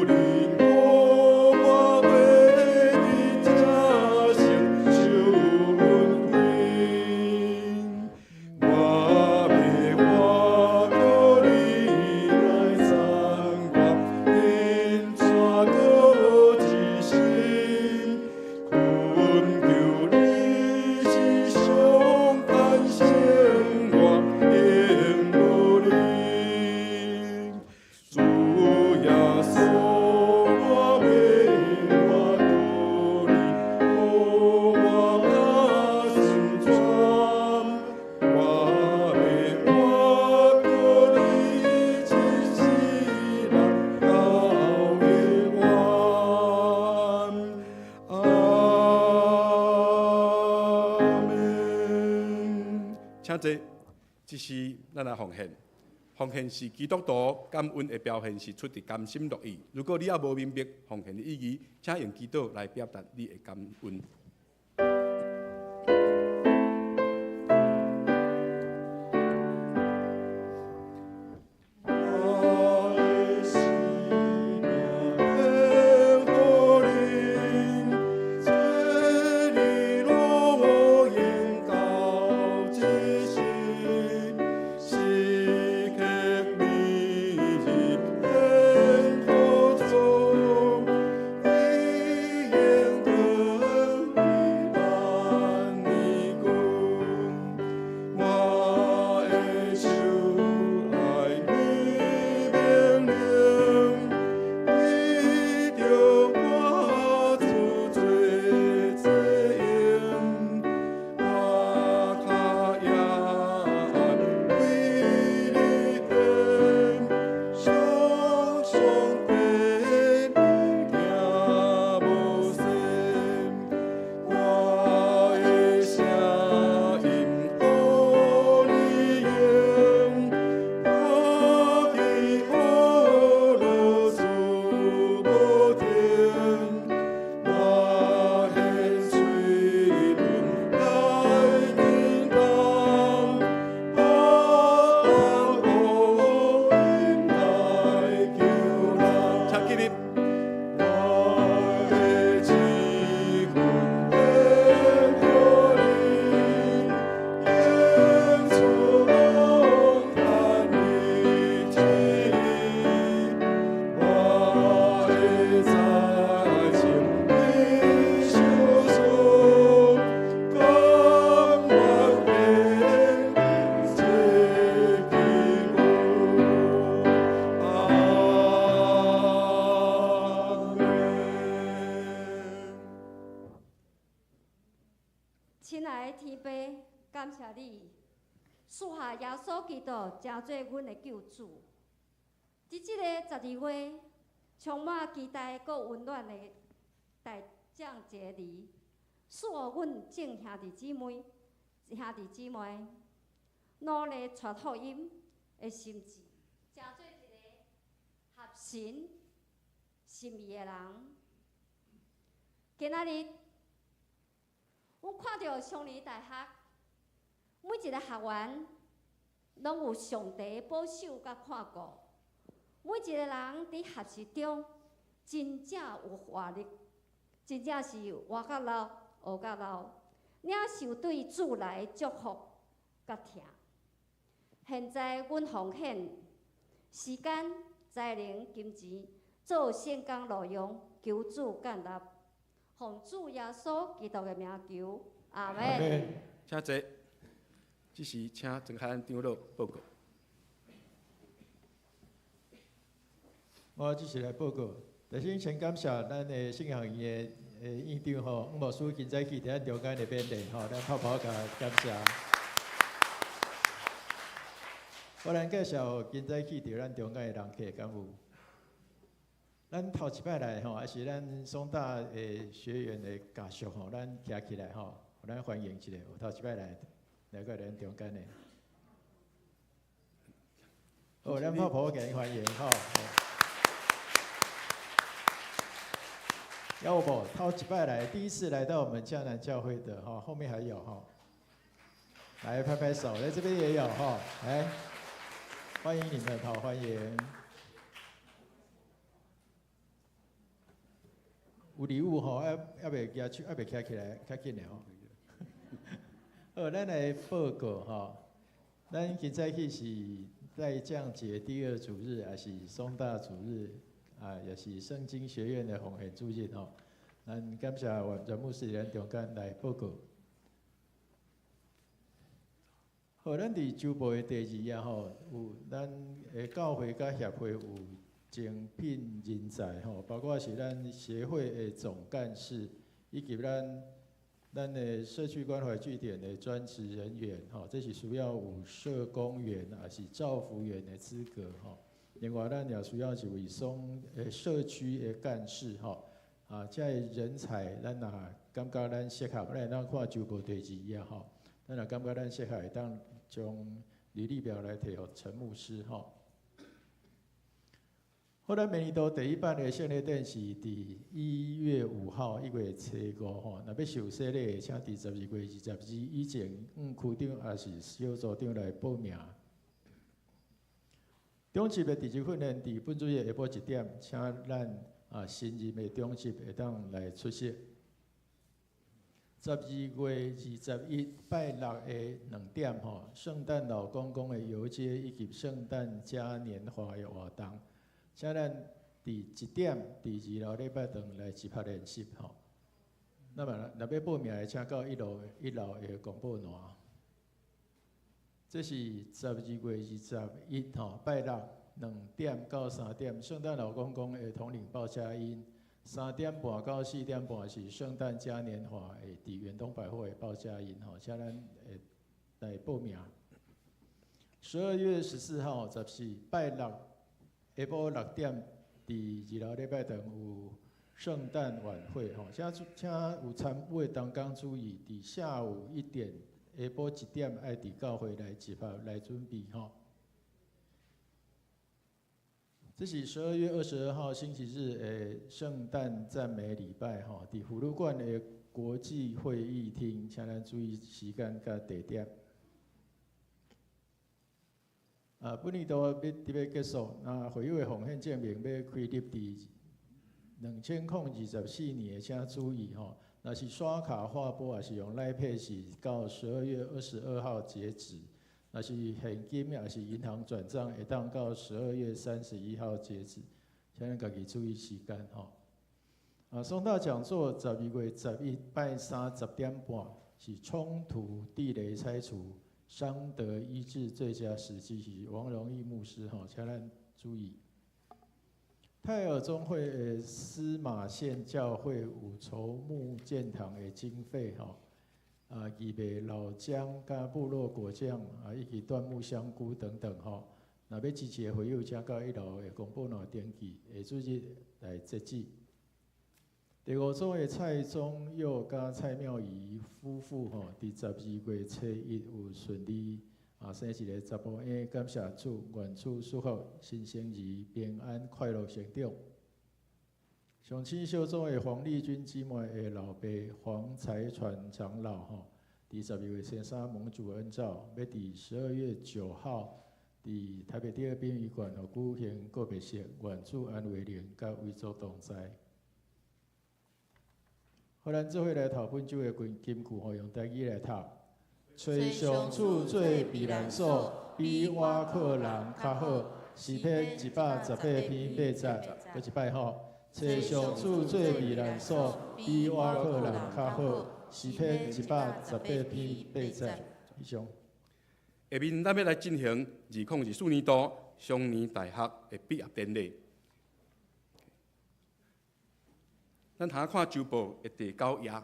恁予我袂佇這生受恩惠。我欲倚靠你來讚我，天帶過一生，懇求你是上看生活永無離。主耶穌，我欲倚靠你，予我較順轉。我欲倚靠你，一世人到永遠。阿們。請坐，這是咱來奉獻。奉獻是基督徒感恩的表現，是出自甘心樂意。如果你猶無明白奉獻的意義，請用祈禱來表達你的感恩。我的生命献予恁，这里路永到。親愛的天父，感謝你賜下耶穌基督成做阮的救主。佇這个12月充滿期待閣溫暖的大將節裡，賜予阮眾兄弟姊妹、兄弟姊妹努力傳福音的心志，成做一个合神心意的人。今仔日，阮看著雙年大學每一个學員攏有上帝保守佮看顧，每一个人佇學習中真正有活力，真正是活甲老，學甲老，領受對主來祝福佮疼。現在阮奉獻時間、才能、金錢，做聖工路用，求主悅納，奉主耶穌基督的名求，阿門。請坐。這時請曾海安長老報告。我這時來報告，首先先感謝咱的聖學院的院長吼，黃牧師今早起佇咱中間的勉勵吼，咱拍拍共感謝。我來介紹今早起佇咱中間的人客，敢有？咱頭一擺來吼，抑是咱松大的學員的家屬吼，咱徛起來吼，咱歡迎一下，有頭一擺來來過咱中間的。好，咱拍拍共伊歡迎吼。有無？頭一擺來，第一次來到我們迦南教會的吼，後面還有吼，來拍拍手，來這邊也有吼，來，歡迎你們，好，歡迎。有禮物吼，猶未舉手，猶未徛起來，較緊的吼。好，咱來報告吼，咱今早起是待降節第二主日，也是松大主日，啊，也是聖經學院的奉獻主日吼。咱感謝阮牧師佇咱中間來報告。好，咱佇週報的第二頁吼，有咱的教會佮協會有徵聘人才吼，包括是咱協會的總幹事，以及咱的社區關懷據點的專職人員吼，這是需要有社工員抑是照服員的資格吼。另外，咱也需要一位松社區的幹事吼。啊，這个人才，咱若感覺咱適合，咱會當看週報第二頁吼。咱若感覺咱適合，會當將履歷表來提予陳牧師吼。好，咱明年度第一版的聖禮典是佇1月5號，1月初5吼。若欲受洗禮，請佇12月22以前，向區長抑是小組長來報名。長執的佇職訓練佇本主日下晡1點，請咱啊新任的長執會當來出席。12月21拜六的2點吼，聖誕老公公的遊街以及聖誕嘉年華的活動。請咱佇1點佇二樓禮拜堂來集合練習吼。那麼若欲報名的，請到一樓的廣播欄。這是12月21吼，拜六2點到3點，聖誕老公公的統領報佳音；3點半到4點半是聖誕嘉年華的佇遠東百貨的報佳音吼，請咱會來報名。12月14號14拜六下晡6點，佇二樓禮拜堂有聖誕晚會吼，請請有參與的同工注意，佇下午1點，下晡1點愛佇教會來集合來準備吼。這是12月22號星期日的聖誕讚美禮拜吼，佇福祿館的國際會議廳，請咱注意時間佮地點。啊，本年度欲佇欲結束，那會友的奉獻證明欲開立佇2024年的，請注意吼。若是刷卡劃撥，抑是用 LINE Pay 是到12月22號截止；若是現金，抑是銀行轉帳，會當到12月31號截止。請咱家己注意時間吼。啊，松大講座12月11拜三10點半是衝突地雷拆除。傷得醫治最佳時機是王榮義牧師吼，請咱注意。泰爾宗會的司馬縣教會有籌募建堂的經費吼，義賣老薑、佮部落果醬啊，以及椴木香菇等等吼。若欲支持的會友，請到一樓的公布欄登記，下主日來截止。第五組的蔡宗佑佮蔡妙儀夫婦吼，佇12月初1有順利生一个查埔嬰，感謝主，願主賜福新生兒平安快樂成長。上清小組的黃麗君姊妹的老爸黃財傳長老吼，佇12月初3蒙主恩召，欲佇12月9號佇台北第二殯儀館吼舉行告別式，願主安慰靈佮遺族同在。好，咱做伙來讀本周的金金句吼，用台語來讀。揣上主做避難所，比倚靠人較好。詩篇118篇8節，閣一擺吼。揣上主做避難所，比倚靠人較好。詩篇118篇8節。以上。下面咱欲來進行2024年度雙年大學的畢業典禮。咱通看週報的第九頁，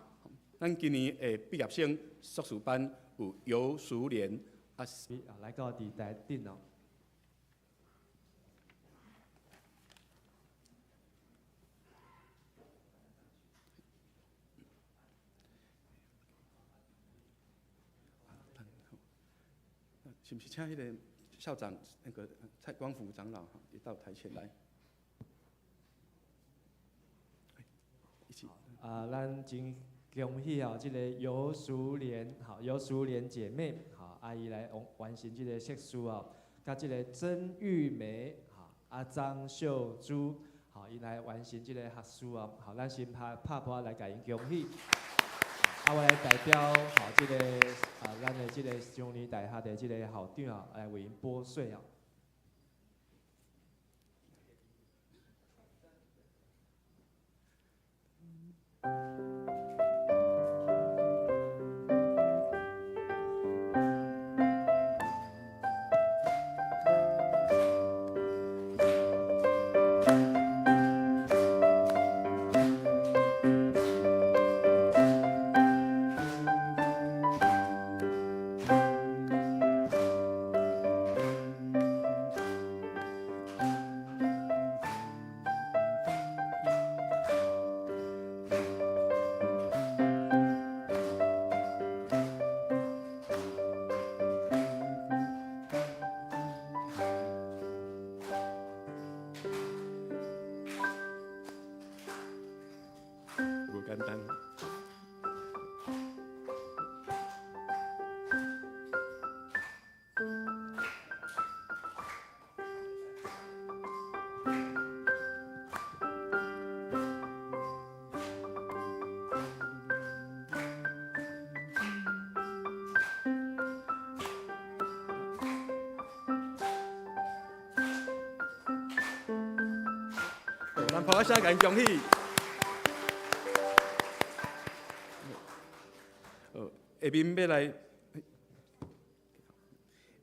咱今年的畢業生碩士班有游淑蓮啊，來到佇台頂哦。是毋是請彼个校長那個蔡光福長老也到台前來？一起。啊，咱真恭喜哦，這个游淑蓮，好，游淑蓮姐妹，好，啊伊來完成這个碩士哦，佮這个曾玉梅，好，啊張秀珠，好，𪜶來完成這个學士哦，好，咱先拍拍噗來共𪜶恭喜。啊，我來代表好這个啊，咱的這个雙年大學的這个校長啊，來為𪜶撥穗哦。無簡單。咱拍聲共恭喜。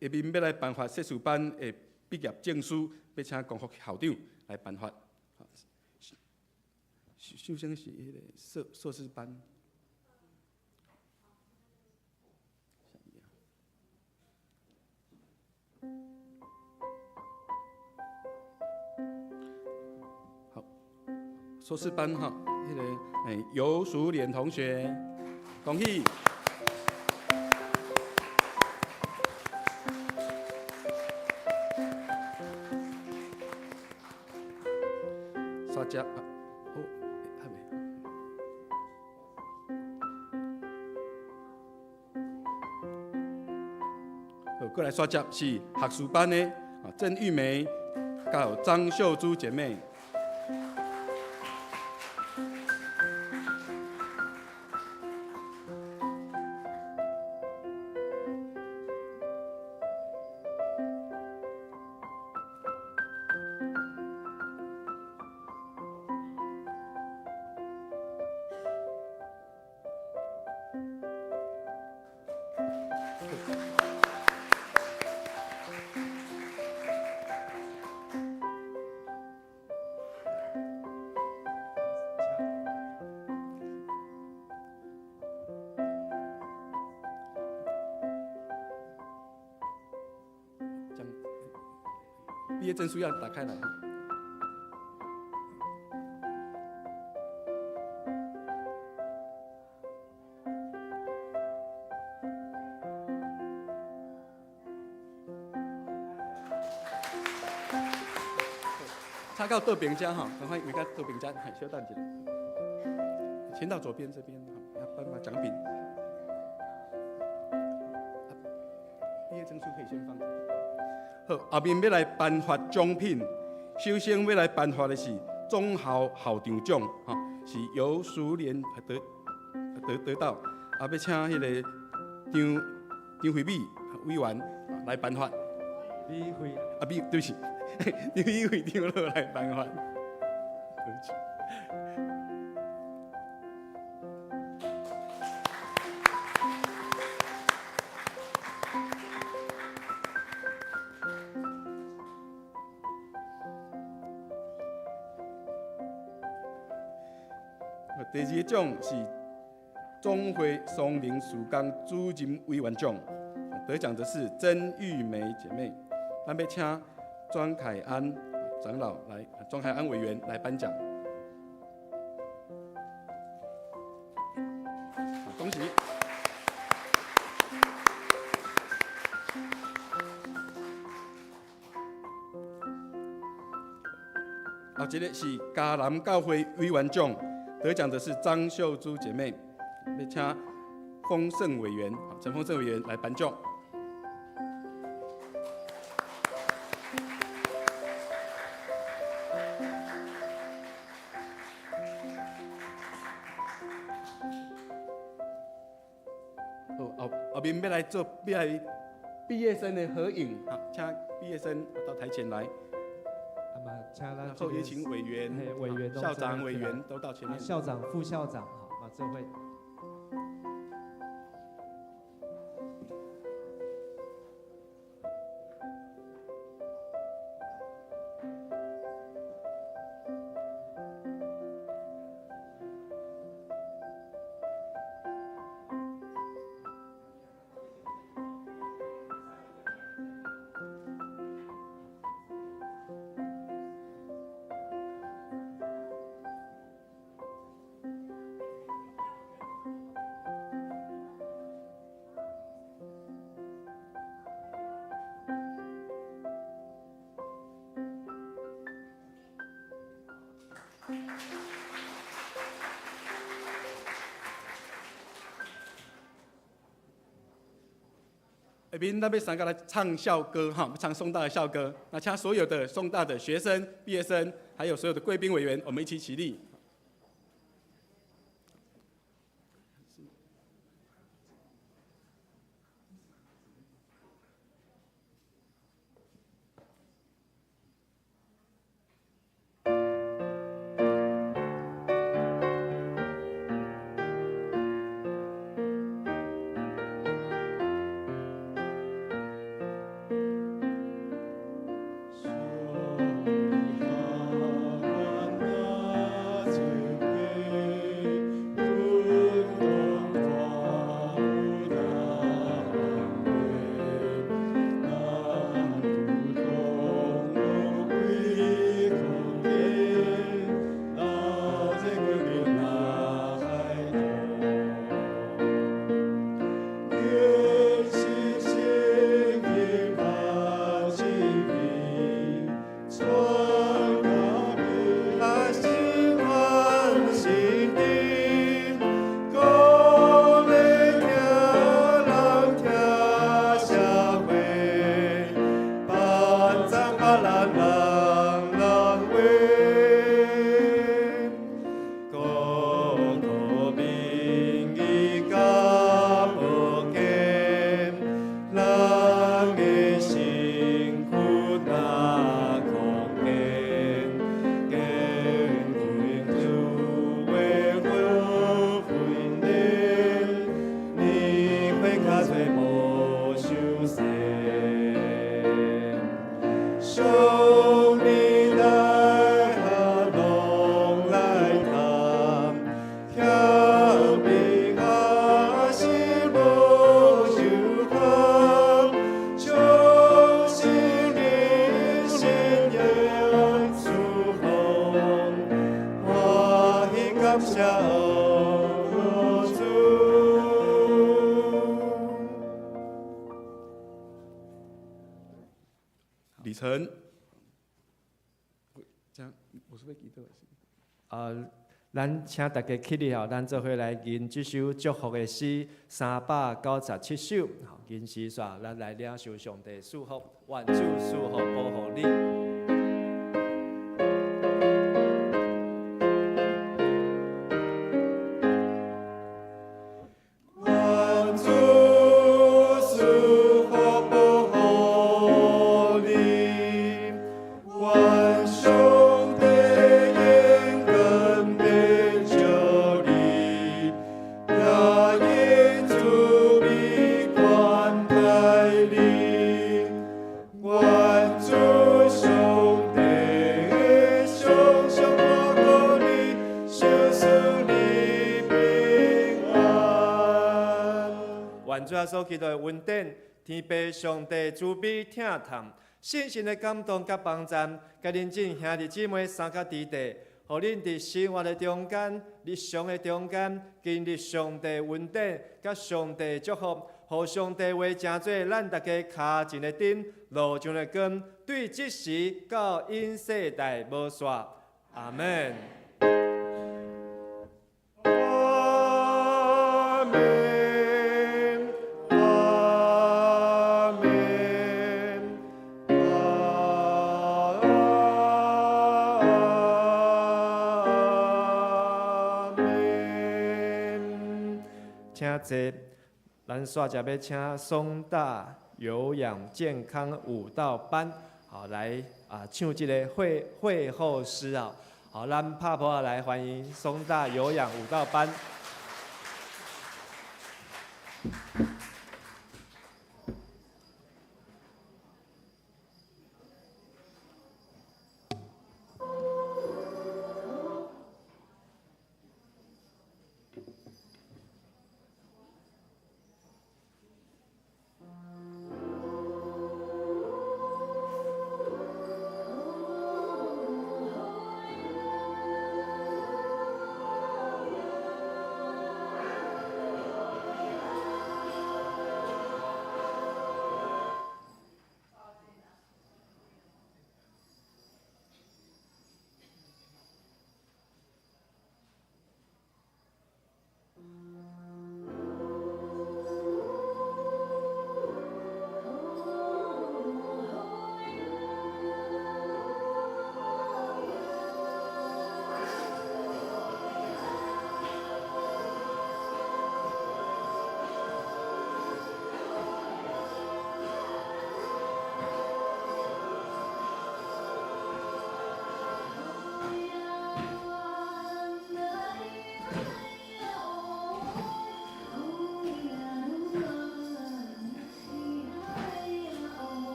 下面欲來頒發碩士班的畢業證書，欲請光福校長來頒發。首先是彼个碩士班。好，碩士班哈，彼个游淑蓮同學，恭喜！煞接，好，還未。好，過來煞接是學士班的啊，鄭玉梅，佮有張秀珠姐妹。畢業證書要打開來。插到倒邊遮吼，趕快移到倒邊遮，稍等一下。先到左邊這邊，要頒發獎品。畢業證書可以先放。好，後面欲來頒發獎品，首先欲來頒發的是總校校長獎，吼，是由蘇聯得到，啊，欲請彼个張張惠美委員來頒發。美惠。啊，美，對不起，張美惠長老來頒發。對不起。第二個獎是總會松林事工主任委員獎，得獎的是曾玉梅姐妹。咱欲請莊凱安長老來，莊凱安委員來頒獎。恭喜！啊，這个是嘉南教會委員獎。得獎的是張秀珠姐妹，欲請豐盛委員陳豐盛委員來頒獎。好，後後面欲來做欲來畢業生的合影，好，請畢業生到台前來。請咱後也請委員、委員、校長、委員都到前面。校長、副校長，好，嘛做伙。下面咱欲三个來唱校歌哈，唱松大的校歌。那請所有的松大的學生、畢業生，還有所有的貴賓委員，我們一起起立。 心。李晨，這樣我是欲祈禱。咱請大家起立吼，咱做伙來吟這首祝福的詩397首。好，吟詩煞，咱來領受上帝賜福，願主賜福保護你。願主賜福保護你，願上帝眼光照你，也以慈悲款待你。願主上帝常常看顧你，賞賜你平安。願主耶穌基督的恩典、天父上帝慈悲疼痛、聖神的感動佮幫贊，佮恁眾兄弟姊妹三甲弟弟，予恁佇生活的中間、日常的中間，經歷上帝恩典佮上帝祝福，予上帝話成做咱大家跤前的燈、路上的光，對這時到永世代無煞。阿門。阿門，阿門，阿門。請坐，咱煞才欲請松大有氧健康舞蹈班，好來啊唱這个會後詩啊。好，咱拍噗仔來歡迎松大有氧舞蹈班。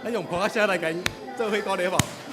咱用噗仔聲來共𪜶做伙鼓勵好無？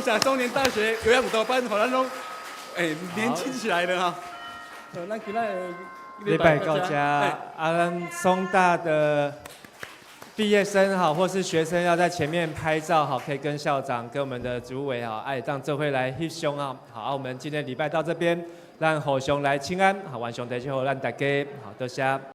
感謝中年大學有氧舞蹈班，予咱攏年輕起來了哈。咱今仔禮拜到遮，啊，咱松大的畢業生哈，或是學生要在前面拍照哈，可以跟校長、跟我們的主委哈，愛當做伙來翕相啊。好，啊，我們今天禮拜到這邊，咱互相來請安，好，願上帝祝福咱大家，好，多謝。